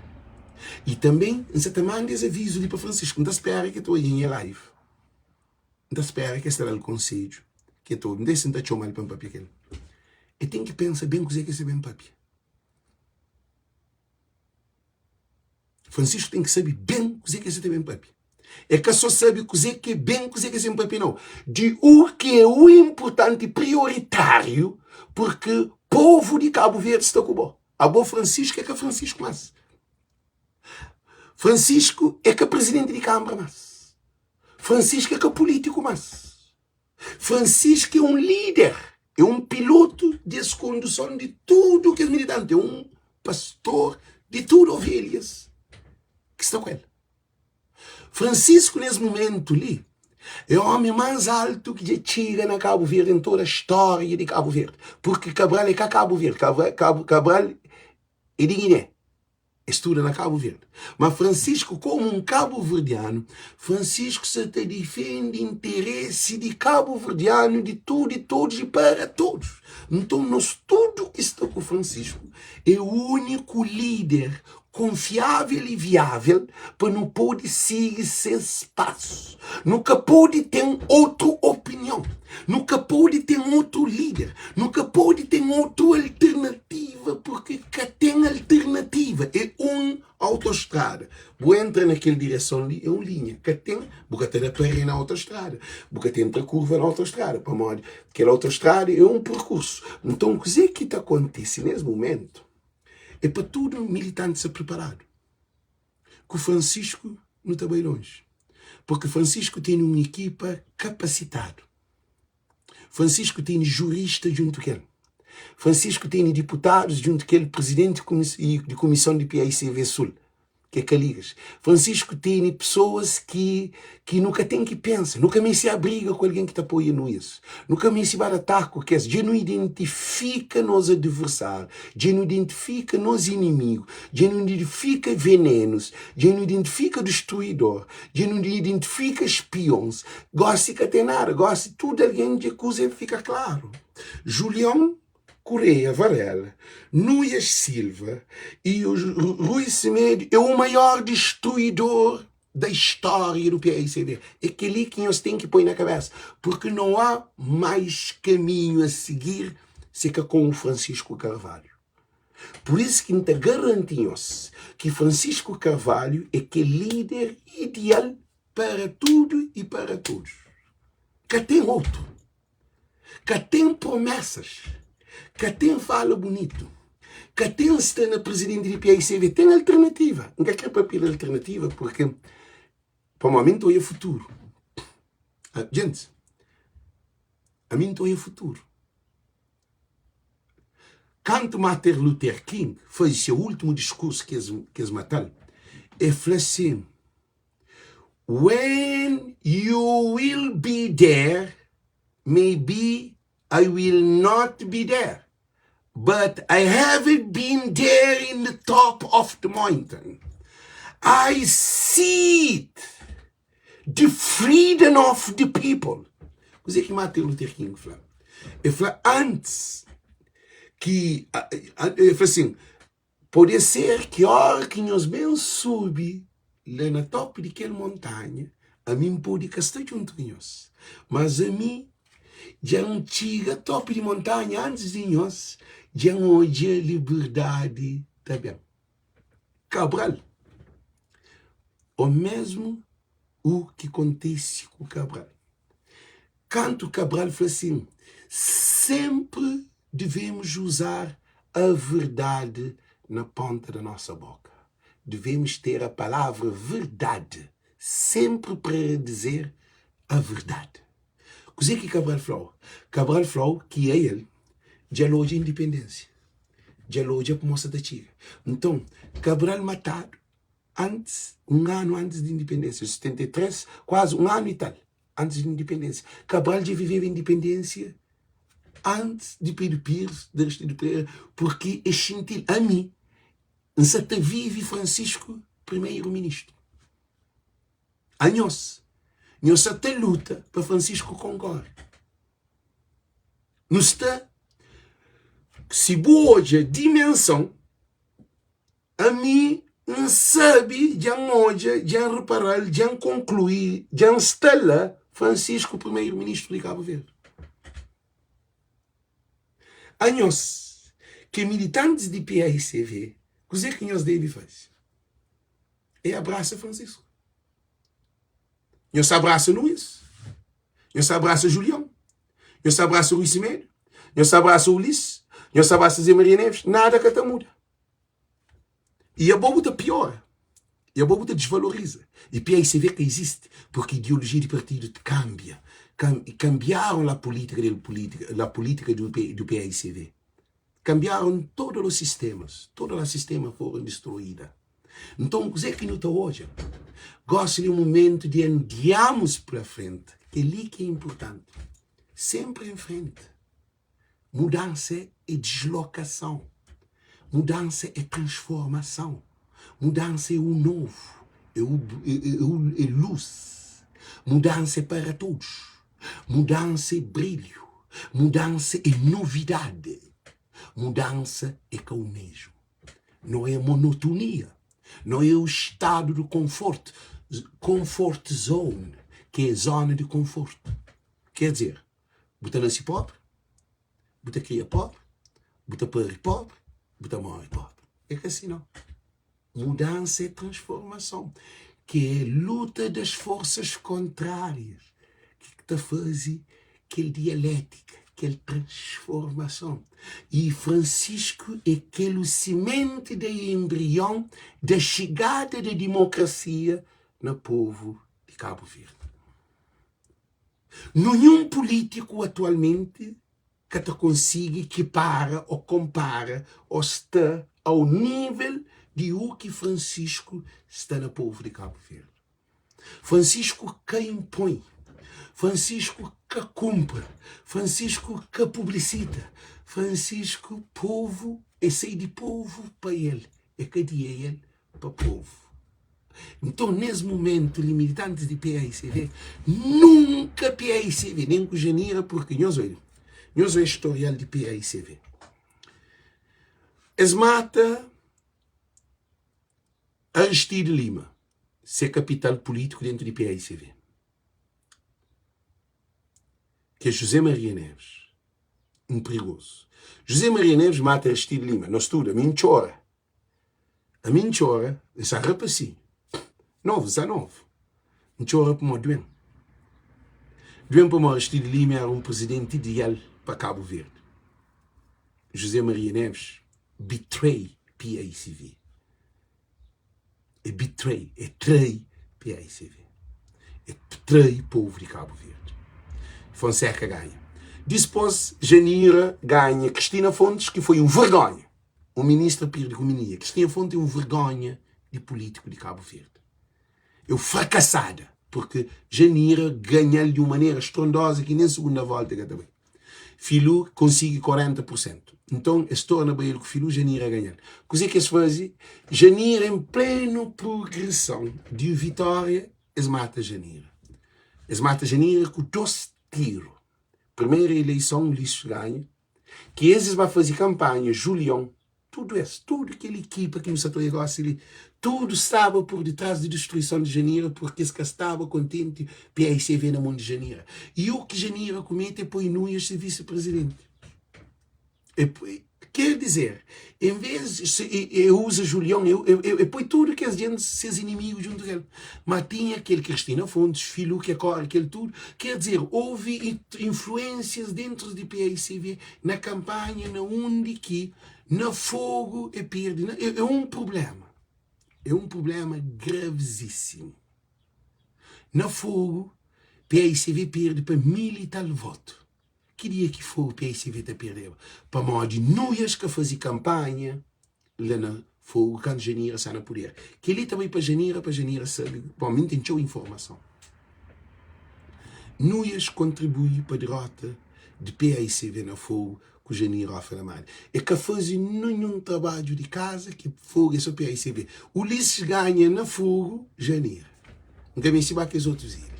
I tanbe N sa ta manda es avizu li pa Francisco, N ta spera ki el ta odja nha live, N ta spera ki es ta da-l konsedju ki el ta obi. N ta si N ta txoma-l pa N papia ku el. El ten ki pensa ben kuzê ki el sta ben papia. Francisco ten ki sabe ben kuzê ki el sta ta ben papia. É ka só sabe kuzê ki é ben kuzê ki el sta ben papia, nau. Di u ki é u inpurtanti i prioritáriu, purki povu di Kabu Verdi sta ku bo. Abo Francisco é ka Francisco más. Francisco é ka presidenti di Kanbra más. Francisco é ka pulítiku más. Francisco é un líder, é un pilotu di es konduson di tudu kes militanti, é un pastor di tudu ovelhas ki sta ku el. Francisco nes mumentu li é omi más altu ki dja txiga na Kabu Verdi en toda stória di Kabu Verdi, purki Cabral é ka Kabu Verdi, Cabral é di Guiné. E studa na Kabu Verdi. Ma Francisco, komu un kabuverdianu, Francisco sa ta difende interesi di kabuverdianu, di tudu i todos i para todos. Nton, nos tudu ki sta ku Francisco é úniku líder konfiável i viável pa nu pode sigi ses pasus. Nu ka pode ten otu opinion, nu ka pode ten otu líder, nu ka pode ten otu alternativa purki ka ten alternativa, é un autostrada. Bu entra na kel direson li, é un linha, ka ten, bu ka ta da pa re na autostrada, bu ka ta entra kurva na autostrada, pamodi kel autostrada é un perkursu. Nton, kuzê ki ta kontise nes mumentu é pa tudu militanti sta priparadu. Ku Francisco nu ta bai lonji, porque Francisco tene un ekipa kapasitadu. Francisco tene jurista djuntu ku el. Francisco tene diputadus djuntu ku el, presidenti di kumison di PICV Sul, ki é Kaligas. Francisco tene pesoas ki ki nu ka ten ki pensa, nu ka meste abriga ku algen ki ta apoia Nuias, nu ka meste ba da taku ku kes. Dja nu identifika nos adversáriu, dja nu identifika nos inimigu, dja nu identifika venenus, dja nu identifika distruidor, dja nu identifika spions. Gósi ka ten nada, gósi tudu algen dja kuza fika klaru. Julion Correia Varela, Nuias Silva e o Rui Semedo é o maior destruidor da história do PICB. É kel-li ki nhos ten ki poi na kabésa, porque não há mais caminho a seguir se ka com o Francisco Carvalho. Por isso ki N ta garanti nhos ki Francisco Carvalho é kel líder ideal para tudo e para todos. Ka ten outro. Ka ten promesas, ka ten fala bunitu, ka ten sta na presidenti di PICV, ten alternativa. N ka kre papia di alternativa porque pamodi ami N ta oia futuru. Djentis, ami N ta oia futuru. Kantu Martin Luther King faze se últimu diskursu ki es mata-l, el fla si, When you will be there, maybe I will not be there, but I have been there in the top of the mountain. I see it, the freedom of the people. Kuzê ki Martin Luther King fla? El fla antis ki el fla sin, Pode ser ki óra ki nhos ben subi la na topi di kel montanha, ami N pode ka sta djuntu ku nhos. Mas ami dja N txiga topi di montanha antis di nhos, dja N odja liberdadi ta ben. Kabral, Omésmu u ki kontise ku Kabral. Kantu Cabral fla sin, Sempre devemos usar a verdade na ponta da nossa boca. Devemos ter a palavra verdade sempre para dizer a verdade. Kuzê ki Cabral fla-u? Cabral fla-u ki ael dja el odja indipendênsia, dja el odja kuma sa ta txiga. Nton, Cabral matadu antis, un anu antis di indipendênsia, 73, kuazi un anu i tal. Antis di indipendênsia. Cabral dja viveba indipendênsia antis di Pedro Pires, di Aristides Pereira, purki e xinti-l. Ami, N sa ta vive Francisco Primeiro-Ministro. Anhos, nhos sa ta luta pa Francisco konkore. Nu sta, si bu odja dimensão, ami. N sabe, dja N odja, dja N repara-l, dja N konklui, dja N sta la, Francisco Primeiro Ministro di Cabo Verde. Anhos ki é militantis di paicv, kuzê ki nhos debe faze? É abrasa Francisco. Nhos ta abrasa Luís, nhos ta abrasa Julião, nhos ta abrasa Rui Semedo, nhos ta abrasa Ulisses, nhos ta abrasa Zé Maria Neves, nada ka ta muda. E abo bu ta piora, e abo bu ta desvaloriza. E paicv ka existe, porque ideologia de partido cambia. Cambiaram la política del política, la política do, do paicv. Cambiaram todos os sistemas, todos os sistemas foram destruídos. Nton, kuzê ki nu ta odja? Gósi li é momentu di andiamus pra frenti. Kel-li ki é inportanti. Sénpri en frenti. Mudansa é dislokason. Mudansa é transformason. Mudansa é u novu, é u é u é lus. Mudansa é para todos. Mudansa é brilhu. Mudansa é novidadi. Mudansa é ka u mesmu. Não é monotonia, não é o estado de conforto, comfort zone, que é zona de conforto. Quer dizer, bu ta nase pobre, bu ta kria pobre, bu ta pari pobre, bu ta more pobre. É ka si não. Mudança é transformação, que é luta das forças contrárias, que ta faze kel dialétika, kel transformason. I Francisco é kel o simenti da embrion da xigada da dimokrasia na povu di Kabu Verdi. Nunhun pulítiku atualmenti ka ta konsigi kipara o konpara o sta au nível di u ki Francisco sta na povu di Kabu Verdi. Francisco ka inpõe, Francisco ka kunpra, Francisco ka publisita, Francisco povu é sai di povu pa el, é ka di el pa povu. Nton nes mumentu li militantis di paicv nunka paicv nen ku Janira purki nhos obi nhos obi storial di paicv es mata Aristide Lima se kapital pulítiku dentu di paicv, ki é José Maria Neves, un prigozu. José Maria Neves mata Aristide Lima, nos tudu, ami N txora, ami N txora, N sta rapasinhu, novu, N sta novu, N txora pamodi duen, duen pamodi Aristide Lima era un prizidenti ideal pa Kabu Verdi. José Maria Neves betray paicv. É betray, é trai paicv. É trai povu di Kabu Verdi. Fonseca ganha. Dispos Janira ganha Cristina Fontes ki foi un vergonha. Un ministra pirdi ku minia. Cristina Fontes é un vergonha di pulitiku di Kabu Verdi. É un fracasada porque Janira ganhal di un manera strondosa ki nen segunda volta ka ta bai. Filu konsigi 40 pur sentu. Nton, es torna bai el ku Filu, Janira ganha-l. Kuzê ki es faze? Janira en plenu prugreson di vitória, es mata Janira. Es mata Janira ku dôs tiru. Primeru ileison, Ulisses ganha. Ki es, es ba faze kanpanha, Julion, Tudu es, tudu kel ekipa ki nu sa ta oja gosi li, tudu staba pur ditras di distruison di Janira purki es ka staba kontenti PAICV na mon di Janira. I u ki Janira kumete é poi Nunes se visi-prizidenti. E poi, ker dizer, en ves se e uza Julion, e poi tudu kes djentis ses inimigu djuntu ku el. Ma tinha kel Cristina Fontes, Filu ke kore kel tudu, ker dizer, ouvi influensias dentru di PAICV Na kanpanha na undi ki na fogu e pirdi na é un prublema é un prublema gravizisimu na fogu paicv pirdi pa mil i tal votu ki dia ki fogu paicv ta pirdeba pamodi nuias ka fazi kanpanha la na Fogu kantu Janira sta na puder. Kel-li ta bai pa Janira pa Janira sabe. Bon, mi N ten txeu informason. Nuias kontribui pa derota di PAICV na Fogu ku Janira Ofa na Madi. E ka faze ninhun trabadju di kaza ki Fogu é so PAICV. Ulisses ganha na Fogu, Janira. N ka meste ba kes otus ilha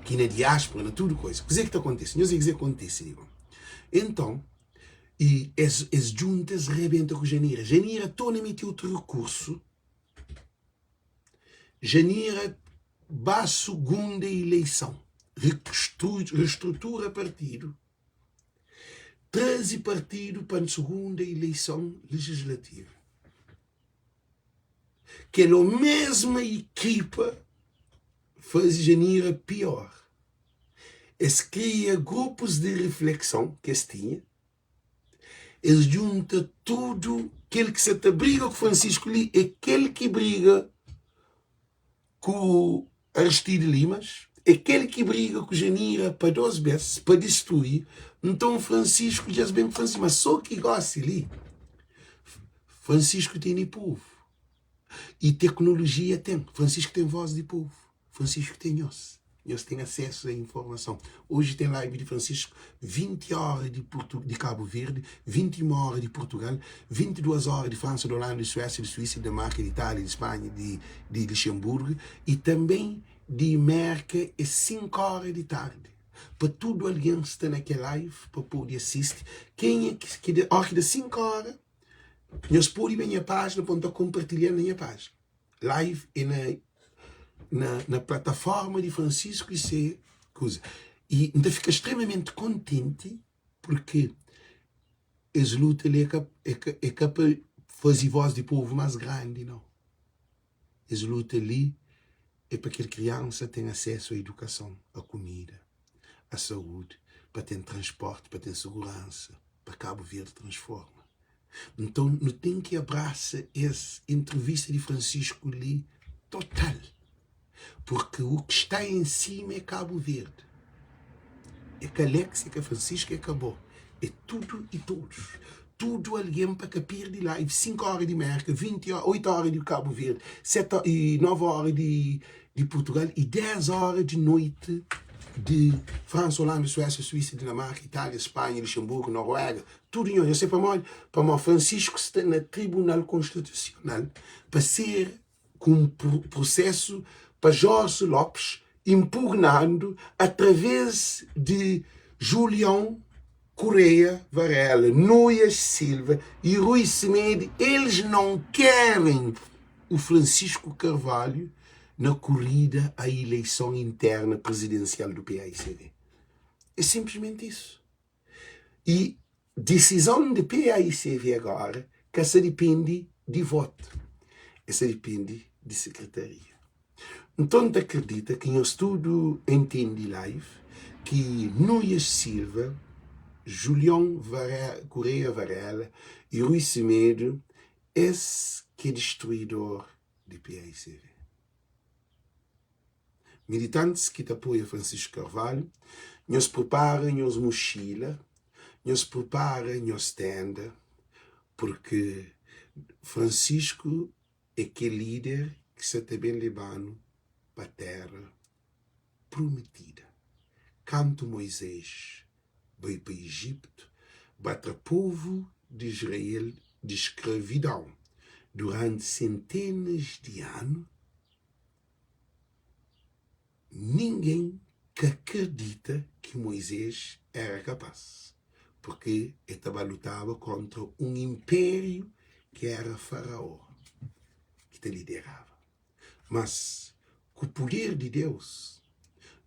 ki na diáspora, na tudu koisa. Kuzê ki ta kontise? Nhos é kuzê ki kontise li. Enton. I es es djunta es rebenta ku Janira. Janira torna mete otu rekursu. Janira ba sugunda ileison, restrutura partidu, traze partidu pa sugunda ileison lejislativa. Kel omesma ikipa faze Janira pior. Es kria grupus di riflekson ki es tinha, es djunta tudu kel ki sa ta briga ku Francisco li é kel ki briga ku Aristide Limas, é kel ki briga ku Janira pa 2 bes pa distrui, nton Francisco dja es ben ku Francisco, mas so ki gosi li Francisco tene povu e teknolojia ten, Francisco ten voz di povu. Francisco ten nhos. Nhos ten asesu a informason. Oji ten live di Francisco 20 ora di Portu di Cabo Verde, 21 ora di Portugal, 22 ora di França, di Holanda, di Suécia, di Suíça, di Dinamarca, di Itália, di Espanha, di di Luxemburgo e também di Merca é 5 ora di tardi. Pa tudu algen sta na kel live pa pode asisti. Kenha ki ki ora ki da 5 ora, nhos pode ben nha página pa N ta konpartilha-l na nha página. Live é na na, na plataforma di Francisco e se kuza. E N ta fika extremamente kontenti porque es luta li é ka, é ka, é ka pa faze voz di povu más grandi, nau. Es luta li é pa kel kriansa ten asesu a idukason, a kumida, a saúdi, pa ten transporti, pa ten seguransa, pa Kabu Verdi transforma. Nton nu ten ki abrasa es entrevista di Francisco li total, porque o que está em cima é Cabo Verde, é ka Alex, é ka Francisco, é ka bo, é tudo e todos, tudo alguém pa ka perde live, 5 hora di Merka, 20 8 hora di Cabo Verde, 7 e 9 hora di di Portugal e 10 hora di noite di França, Holanda, Suécia, Suíça, Dinamarca, Itália, Espanha, Luxemburgo, Noruega, Tudu nhos, nhos sabe pamodi? Pamodi Francisco sta na Tribunal Konstitusional pa ser ku un prusesu pa Jorge Lopes impugnandu através di Julião Correia Varela, Nuias Silva e Rui Semedo, eles não querem o Francisco Carvalho na corrida à eleição interna presidencial do PAICV. É simplesmente isso. E disizon di PAICV agora ka sa dipende di votu, e sa dipende di sekretaria. Nton N ta kridita ki nhos tudu entende live ki Nuias Silva, Julion Correia Varela e Rui Semedo es ki é distruidor di PAICV. Militantis ki ta apoia Francisco Carvalho, nhos prepara nhos muxila, nhos prepara nhos tenda, purki Francisco é kel lider ki sa ta ben leba-nu pa tera prumitida. Kantu Moisés bai pa Ijiptu, ba tra povu di Israel di skravidon duranti sentenas di anu, Ningen ka kridita ki Muizés éra kapás, purkê el ta ba lutaba kóntra un inpériu ki éra Faraó ki ta lideraba. Mas, ku puder di Deus,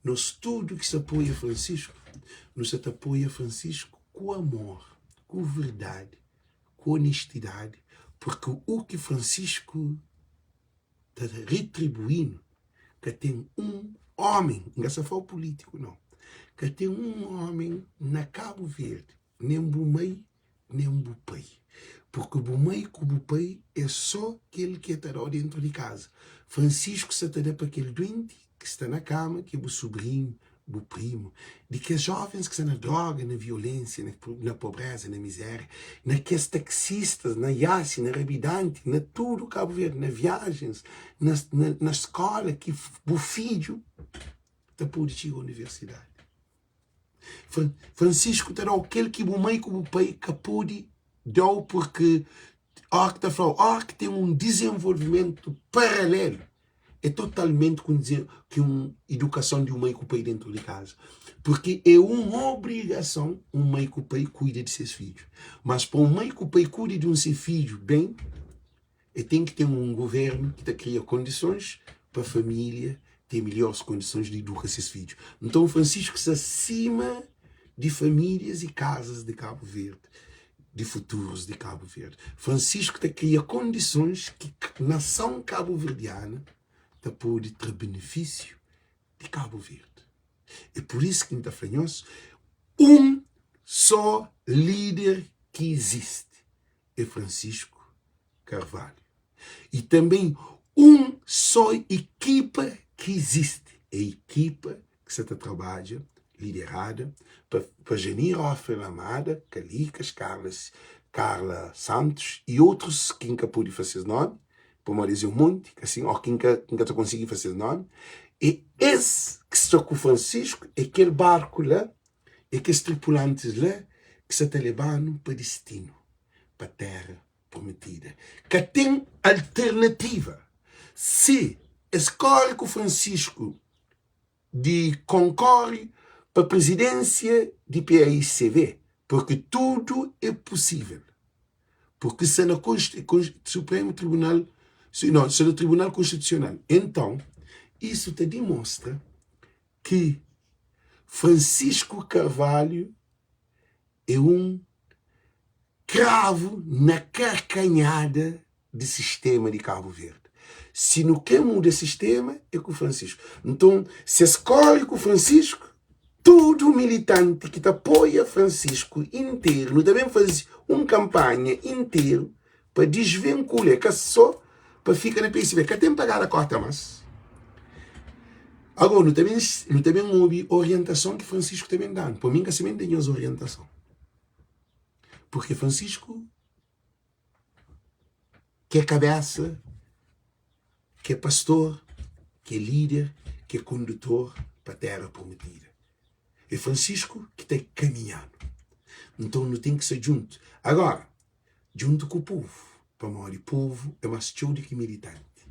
nos tudu ki sta apoia Francisco, nu sta ta apoia Francisco ku amor, ku verdadi, ku onestidadi, purkê u-ki Francisco ta retribuí-nu, ka ten un ómi, N ka sta fla pulítiku nau, ka ten un ómi na Kabu Verdi, nen bu mai, nen bu pai, purki bu mai ku bu pai é sô kel ki e ta da-u déntu di kaza. Francisco sa ta da pa kel duenti ki sta na kama, ki é bu subrinhu, bu primu, di kes jovens ki sta na droga, na violensia, na pobreza, na mizeria, na kes taksistas, na iasi, na rabidanti, na tudu Kabu Verdi, na viajens, na, na, na skola ki bu fidju ta pode txiga universidadi. Francisco ta dau kel ki bu mai ku bu pai ka pode dau porque óra ki ta flau, óra ki ten un dizenvolvimentu paralelu é totalmente ku ki un idukason di un mai ku pai dentru di kaza porque é un obrigason un mai ku pai kuida di ses fidju mas pa un mai ku pai kuida di un se fidju ben e ten ki ten un governu ki ta kria kondisons. Pa família ten melhores kondisons di iduka ses fidju. Nton Francisco sta sima di famílias i kazas di Kabu Verdi, di futurus di Kabu Verdi. Francisco ta kria kondisons ki nason kabuverdiana ta pode tra benefísiu di Kabu Verdi. É pur isu ki N ta fla nhos, un só líder ki izisti é Francisco Carvalho. I tanbê un só ekipa ki izisti é ekipa ki sa ta trabadja liderada pa pa Janir Ofre Lamada, Kalikas, Carla Carla Santos i otrus ki N ka pode fla ses nomi pamodi es é un monti, asin, ô ki N ka N ka ta konsigi fla ses nomi. É es ki sta ku Francisco, é kel barku la, é kes tripulantis la ki sa ta leba-nu pa distinu, pa téra prometida. Ka ten alternativa. Si es kóre ku Francisco di konkóre pa prizidénsia di paicv, purki tudu é pusível, purki sta na Supremu Tribunal, nau, sta na Tribunal Konstitusional. Enton, isu ta dimostra ki Francisco Carvalho é un kravu na karkanhada di sistema di Kabu Verdi. Si nu kre muda sistema é ku Francisco. Nton, si es kore ku Francisco, tudu militanti ki ta apoia Francisco interu, nu ta ben faze un kanpanha interu pa disvinkula, é ka só pa fika na PSB, ka ten pagada kota mas. Agora, nu ta ben, nu ta ben obi orientason ki Francisco ta ben danu. Pa mi, N ka sabe da nhos orientason. Porque Francisco ki é kabesa, ki é pastor, ki é líder, ki é kondutor pa Téra Prometida. É Francisco ki ta kaminha-nu. Nton, nu ten ki sta djuntu. Agora, djuntu ku povu, pamodi povu é más txeu di ki militanti.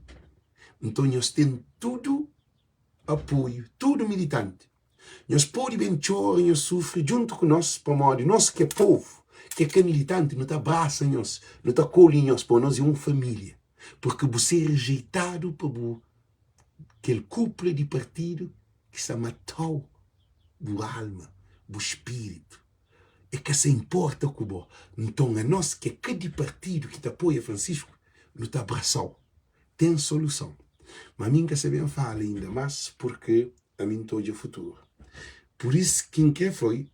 Nton nhos ten tudu apoiu, tudu militanti. Nhos pode ben txora, nhos sufri djuntu ku nos, pamodi nos ki é povu, ki é ka militanti, nu ta brasa nhos, nu ta kolhe nhos, pamodi nos é un família. Purki bu ser rejeitadu pa bu kel kupla di partidu ki sta mata-u bu alma, bu spiritu. E ka sa inporta ku bo. Nton anos ki é ka di partidu ki ta apoia Francisco, nu ta abrasa-u. Ten soluson. Ma mi N ka sa ben fala inda mas purki ami N ta odja futuru. Pur is ki N kre foi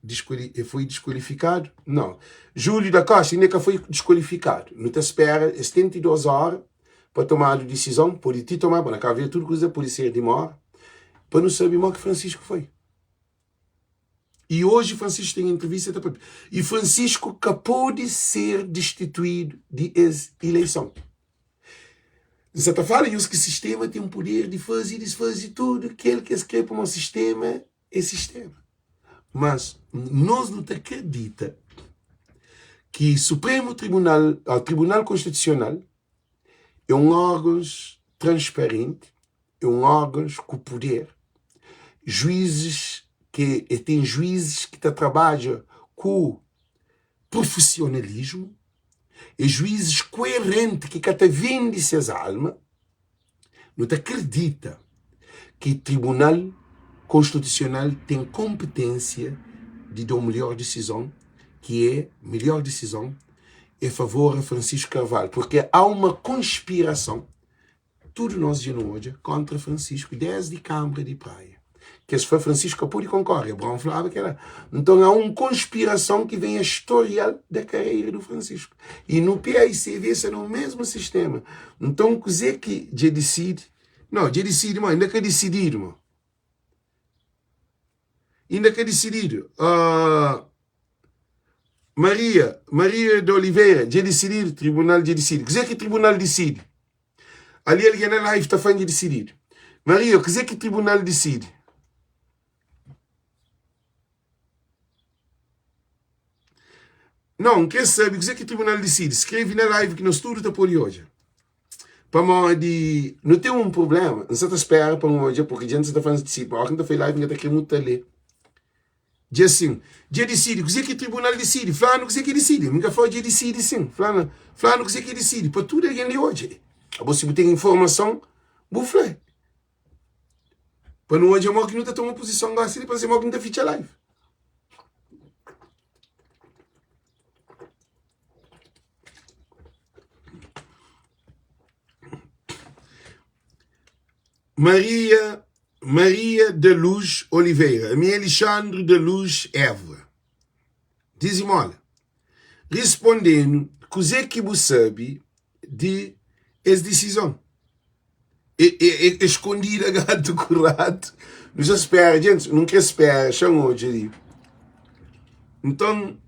e foi diskualifikadu? Nau. Júlio da Costa inda ka foi diskualifikadu. Nu ta spera es 72 óra pa tomadu disizon. Pode ti tomadu, na Kabu Verdi tudu kuza pode ser dimora, pa nu sabe mo ki Francisco foi. I oji Francisco ten entrevista ta papia. I Francisco ka pode ser destituídu di es ileison. N sa ta fala nhos ki sistema ten puder di faze i disfaze tudu kel ki es kre pamodi sistema é sistema. Mas nos nu ta kredita ki Supremu Tribunal, Tribunal Konstitusional é un órgons transparenti, é un órgons ku puder, juízes ke e ten juízes ki ta trabadja ku profisionalismu, é juízes koerenti ki ka ta vende ses alma, nu ta kridita ki Tribunal Konstitusional ten konpetensia di da un melhor disizon, ki é melhor disizon é favor a Francisco Carvalho, porque há uma konspirason Tudu nos dja nu odja kontra Francisco desdi Kambra di Praia. Kes fla Francisco ka pode konkorre, Abraão flaba kela. Nton há un konspirason ki vem a historial da carreira do Francisco. E no PAICV sta no mesmo sistema. Nton kuze ki dja disidi? No, dja disidi mo, inda ka disididu mo. Inda ka disididu. Uh, Maria, Maria de Oliveira, dja disididu, tribunal dja disidi. Kuze ki tribunal disidi? Ali algen na live ta fla dja disididu. Maria, kuze ki tribunal disidi? Não, N kre sabe kuze ki tribunal disidi. Skrebe na live ki nos tudu ta pode odja. Pamodi nu ten un problema, N sa ta spera pa N odja, porque dja N sa ta fla si, óra ki N ta fai live N ka ta kre mutu ta lé. Dja sin, dja disidi, kuze ki tribunal disidi? Fla-nu kuze ki disidi. Mi ka fla dja disidi sin, fla-nu, fla-nu kuze ki disidi, pa tudu algen li odja. Abo si bu ten informason, bu fla. Pa nu odja mo ki nu ta toma puzison gosi li pa nu sabe mo ki nu ta fitxa live. Maria Maria da Luz Oliveira Ami é Alexandre da Luz Évora Dizimola Respondenu kuzê ki bu sabe di es disizon E, e, e skondida gatu ku ratu Nu sa spera, djentis, nu kre spera, xa-m odja li Nton,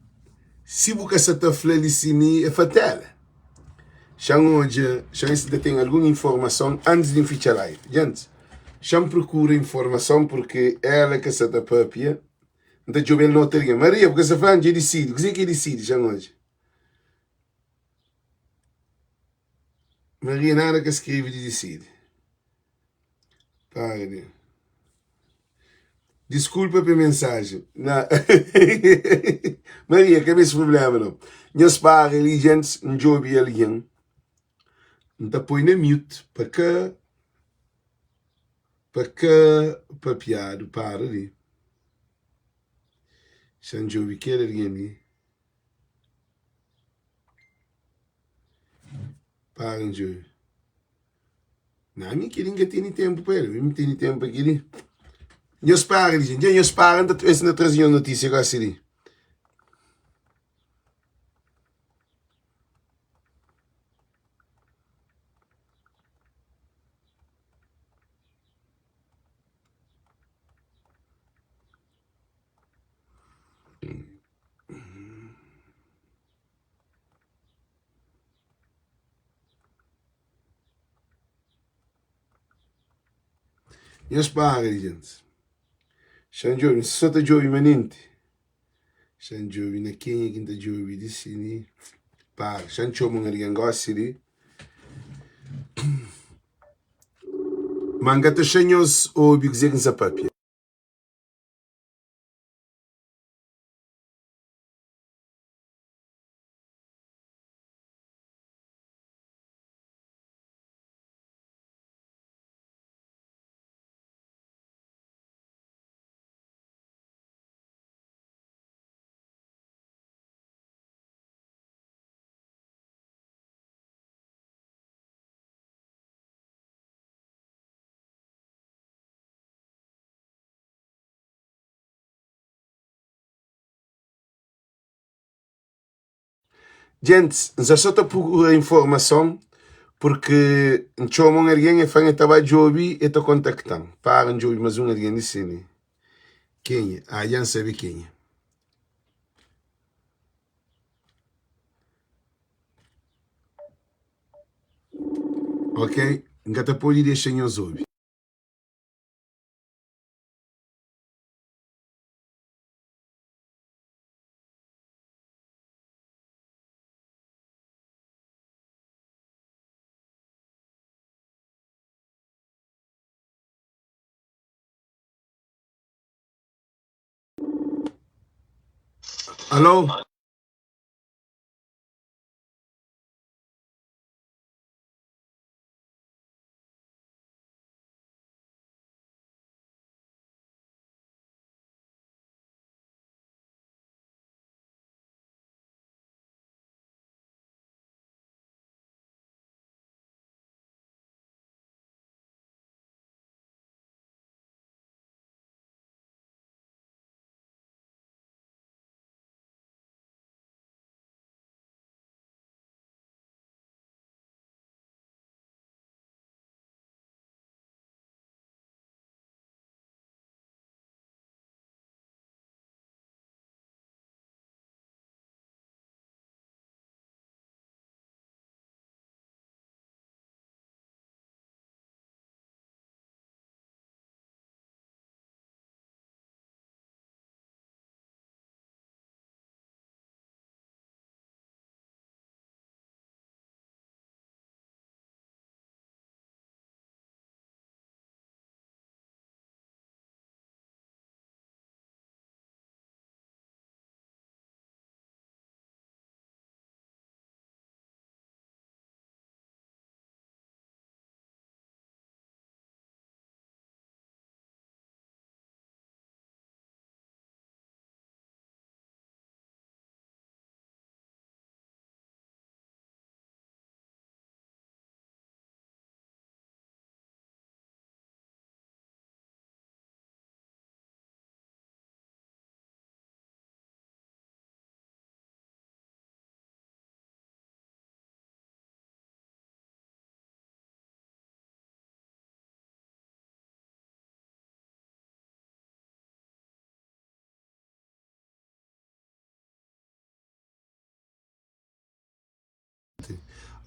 si bu ka sa ta fla li si mi é fatela Xa-m odja, xa-m si ta ten algun informason antis di N fitxa live. Djentis, xa-m prokura informason purki ela ka sa ta papia. N ta djobe-l na otu algen. Maria, bu ka sa fla-m dja disidi. Kuzê ki disidi? Xa-m odja. Maria nada ka skrebe di disidi. Para di. Diskulpa pe mensajen. Na Maria, ka meste problema no. Nhos para li djentis, N djobe algen. N ta poi na mute pa ka pa ka papiadu. Para li. Xa N djobe kel algen li. Para N djobe. Na mi keli nka teni tempu pa el, mi teni tempu pa keli. Nhos para li, dja nhos para, nta es na traze nhos notísia gosi li. Nhos para di djenti. Xa-m djobe, N sa ta djobe manenti. Xa-m djobe na kenha ki N ta djobe di si li. Para, xa-m txoma un algen gosi li. Ma N ka ta xa nhos obi kuzê ki N sa papia. Djentis, N sa so ta prokura informason purki N txoma un algen, el fla-m el ta ba djobe, el ta kontakta-m. Para N djobe más un algen li si li. Kenha? Ah, dja N sabe kenha. Ok, N ka ta pode dexa nhos obi. Alô?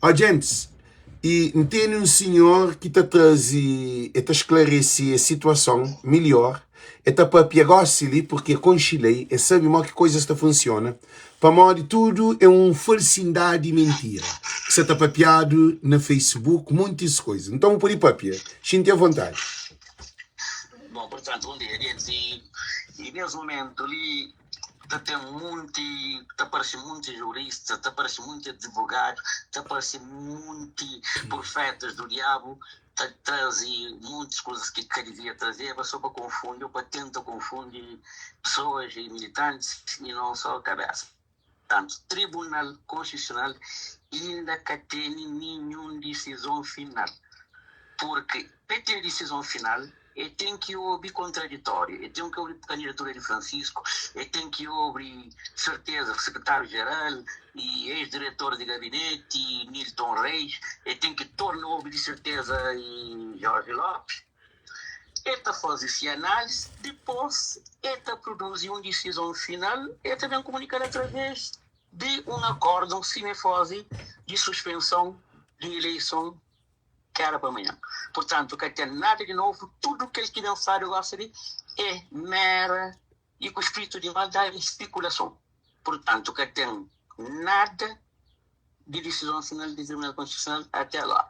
Ó djentis, i N tene un sinhor ki ta traze, e ta sklarese es situason milior. E ta papia gosi li purki e konxe lei, e sabe mo ki koizas ta funsiona, pamodi tudu e un falsindadi i mentira ki sa ta papiadu na Facebook, montis koiza. Nton bu pode papia, xinti avontadi. Bon, purtantu, bon dia, djentis. I nes mumentu li ta ten munti, ta parse munti jurista, ta parse munti advogadu, ta parse munti prufetas do diabu ta traze muntis kuzas ki ka divia trazeba so pa konfundi o pa tenta konfundi pesoas i militantis i non so kabesa. Tantu, Tribunal Konstitusional inda ka tene ninhun disizon final, purki pa e ten disizon final e ten ki obi kontraditóriu, e ten ki obi kandidatura di Francisco, e ten ki obi serteza sekretáriu-jeral i ex-diretor di gabineti Nilton Reis, e ten ki torna obi di serteza i Jorge Lopes. E ta faze si análise, dipôs e ta produzi un disizon final, e ta ben kumunikal através di un akórdon, sima e faze di suspenson di ileison ki éra pa manhan. Purtantu, ka ten nada di novu, tudu kel ki ben fladu gosi li é mera i ku spritu di maldadi i spekulason. Purtantu, ka ten nada di disizon final di Tribunal Konstitusional ate agora.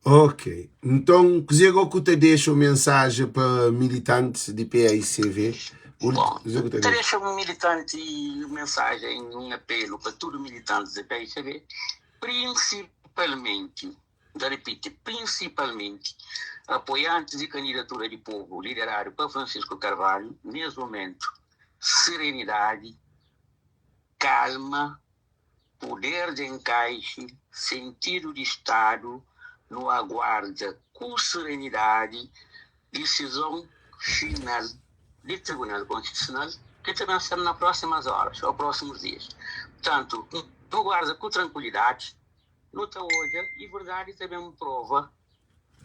Ok, nton kuzê go ku ta dexa un mensajen pa militantis di PAICV? Bon, Kuzê ku ta ta dexa? dexa un militanti un mensajen, un apelu pa tudu militantis di PAICV, prinsipalmenti, N ta ripiti, prinsipalmenti apoiantis di kandidatura di povu lideradu pa Francisco Carvalho, nes mumentu, serenidadi, kalma, puder di enkaixi, sentidu di Stadu, nu aguarda ku serenidadi disizon final di Tribunal Konstitusional ki ta ben ser na prósimas óras ô prósimus dias. Purtantu, nu guarda ku trankuilidadi, nu ta odja y verdadi ta ben prova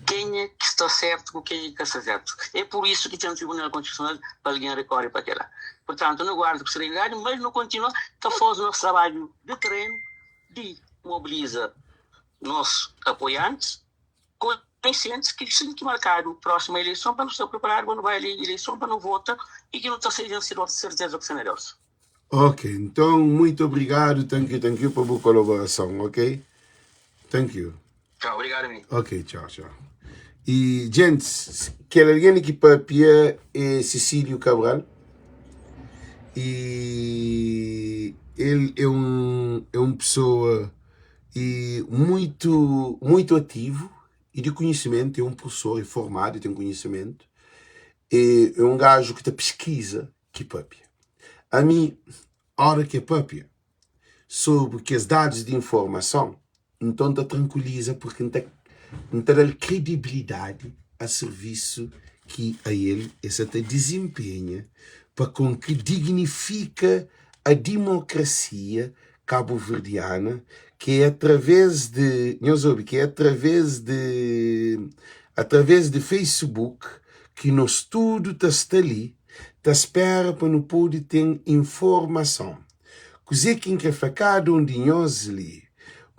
kenha ki sta sertu ku kenha ki ka sta sertu. É pur isu ki ten Tribunal Konstitusional pa algen rekore pa kela. Purtantu, nu guarda ku serenidadi, mas nu kontinua ta faze nos trabadju di terenu di mobiliza nos apoiantis, konsientis ki sin ki markadu próxima eleison pa nu sta preparadu pa nu bai ali eleison pa nu vota y ki nu ta ser vensedor di serteza ku fé na Deus. Ok, nton muito obrigadu, thank you, thank you pa bu kolaborason, ok? Thank you. Tchau, obrigadu mi. Ok, tchau, tchau. E gents, kel algen ki papia é Cecílio Cabral e el é un é un pessoa e muito muito ativo e di konhisimentu, é un professor, é formadu, é ten konhisimentu, é é un gaju ki ta piskiza ki papia. Ami, ora ki e papia sobri kes dadus di informason, nton N ta trankuiliza purki N ta N ta da-l kredibilidadi a sirvisu ki ael e sa ta dizinpenha pa kon ki dignifika a dimokrasia kabuverdiana ki é através di, nhos obi, ki é através di através di Facebook ki nos tudu ta sta li ta spera pa nu pode ten informason. Kuzê ki N krê fla kada un di nhos li,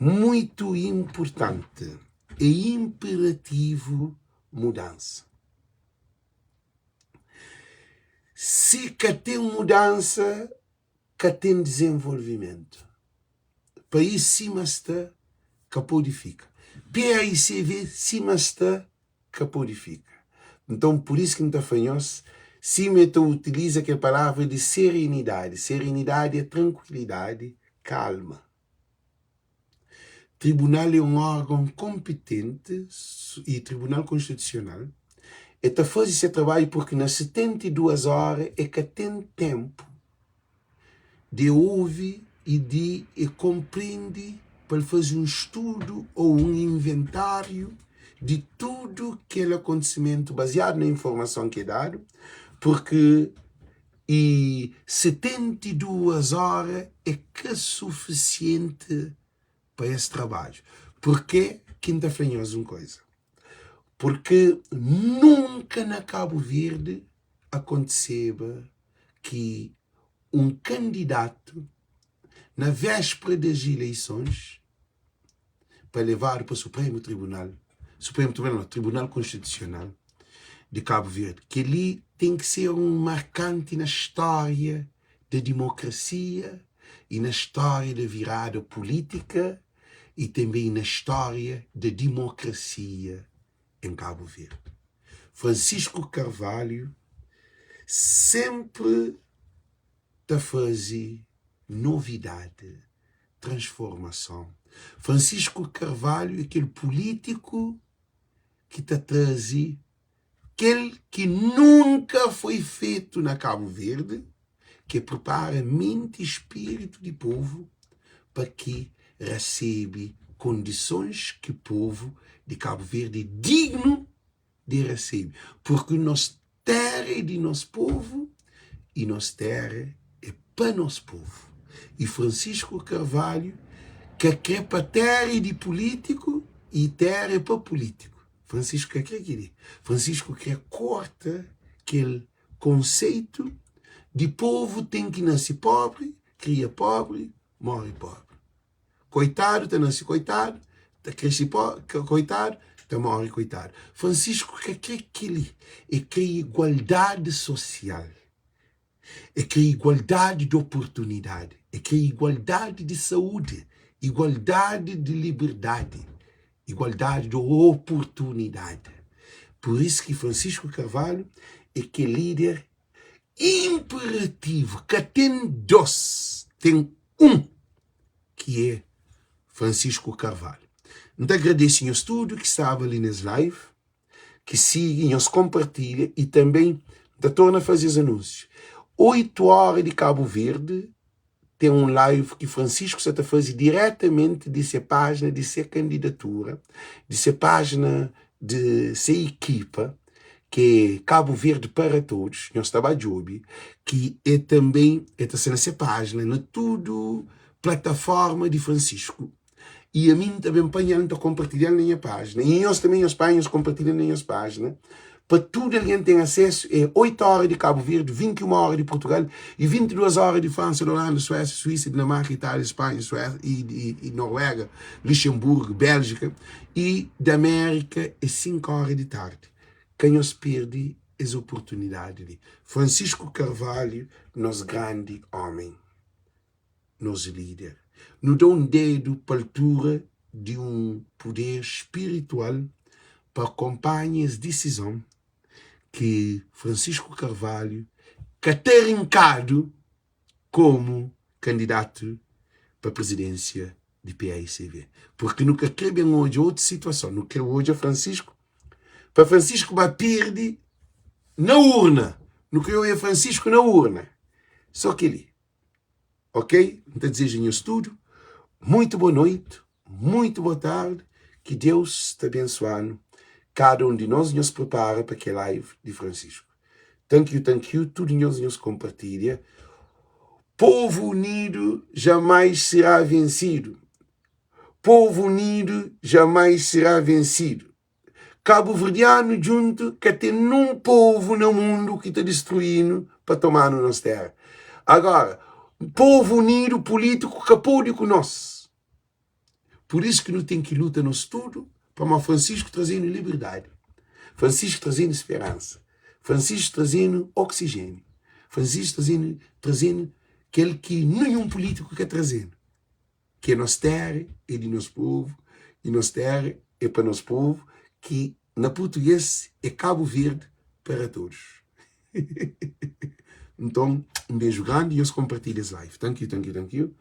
muitu inpurtanti, é inperativu mudansa. Si ka ten mudansa, ka ten dizenvolvimentu. País sima sta ka pode fika. PAICV sima sta ka pode fika. Nton, pur isu ki N ta fla nhos, sima el ta utiliza kel palavra di serenidadi. Serenidadi é trankuilidadi, kalma. Tribunal é un órgon konpitenti y Tribunal Konstitusional el ta faze se trabadju purki na 72 óra el ka ten ténpu di e ovi y di e konprende pa el faze un studu ô un inventáriu di tudu kel akontisimentu baziadu na informason ki e dadu, purki y 72 óra é ka sufisienti pa es trabadju. Purkê ki N ta fla nhos un koza? Purki nunka na Kabu Verdi akontiseba ki un kandidatu na véspera das ileisons. pa levadu pa Supremu Tribunal, Supremu Tribunal nau, Tribunal Konstitusional di Kabu Verdi. Kel-li ten ki ser un markanti na stória da dimokrasia i na stória da virada pulítika i tanbe na stória da dimokrasia em Kabu Verdi. Francisco Carvalho senpri ta faze novidadi, transformason. Francisco Carvalho é kel pulítiku ki ta traze kel ki nunka foi fetu na Kabu Verdi, ki é prepara menti i spiritu di povu pa ki rasebe kondisons ki povu di Kabu Verdi é dignu di rasebe, purki nos téra é di nos povu i nos téra é pa nos povu. I Francisco Carvalho ka kre pa téra é di pulítiku i téra é pa pulítiku. Francisco ka kre kel-li. Francisco kre korta kel konseitu di povu ten ki nase pobri, kria pobri, móre pobri. Koitadu ta nase koitadu, ta krese koitadu, ta móre koitadu. Francisco ka kre kel-li. E kre igualdadi sosial. E kre igualdadi di oportunidadi. E kre igualdadi di saúdi, igualdadi di liberdadi, igualdadi di oportunidadi. Pur isu ki Francisco Carvalho é kel líder inperativu. Ka ten dos, ten un ki é Francisco Carvalho. N ta agradese nhos tudu ki staba li nes live, ki sigi, nhos konpartilha i tanbe N ta torna faze es anúnsiu. 8 óra di Kabu Verdi ten un live ki Francisco sa ta faze diretamenti di se pájina di se kandidatura, di se pájina di se ekipa, ki é Cabo Verde para Todos, nhos ta ba djobe, ki é tanbe, el ta sta na se pájina, na tudu plataforma di Francisco. I ami N ta ben panha-l, N ta konpartilha-l na nha pájina. I nhos tanbe, nhos panha, nhos konpartilha na nhos pájina, pa tudu algen ten asesu. É 8 óra di Kabu Verdi, 21 óra di Purtugal i 22 óra di Fransa, di Olanda, Suésia, Suísa, Dinamarka, Itália, Spanha, Suésia i Noruega, Lixenburgu, Béljika i di Amérika é 5 óra di tardi. Ka nhos perde es oportunidadi li. Francisco Carvalho, nos grandi ómen. nos líder. Nu da un dedu pa altura di un puder spiritual pa akonpanha es disizon ki Francisco Carvalho ka ta rinkadu komu kandidatu pa prizidénsia di paicv. Purki nu ka kre ben odja otu situason, nu kre odja Francisco pa Francisco ba pirdi na urna. Nu kre odja Francisco na urna. So kel-li. Ok, N ta dizeja nhos tudu muitu boa noiti, muitu boa tardi, ki Deus ta abensuanu kada un di nos. Nhos pripara pa kel live di Francisco. Thank you, thank you, tudu nhos, nhos konpartilha. Povu unidu jamais será vensidu. Povu unidu jamais será vensidu. Kabuverdianu djuntu ka ten nun povu na mundu ki ta distrui-nu pa toma-nu nos téra. Agora, povu unidu pulítiku ka pode ku nos. Pur isu ki nu ten ki luta nos tudu pamodi Francisco traze-nu liberdadi, Francisco traze-nu speransa, Francisco traze-nu oksijéniu, Francisco traze-nu traze-nu kel ki ninhun pulítiku ka traze-nu. Ke nos téra é di nos povu y nos téra é pa nos povu ki na purtugês é Cabo Verde para todos. Nton, un beju grandi, nhos konpartilha es live. Thank you, thank you, thank you.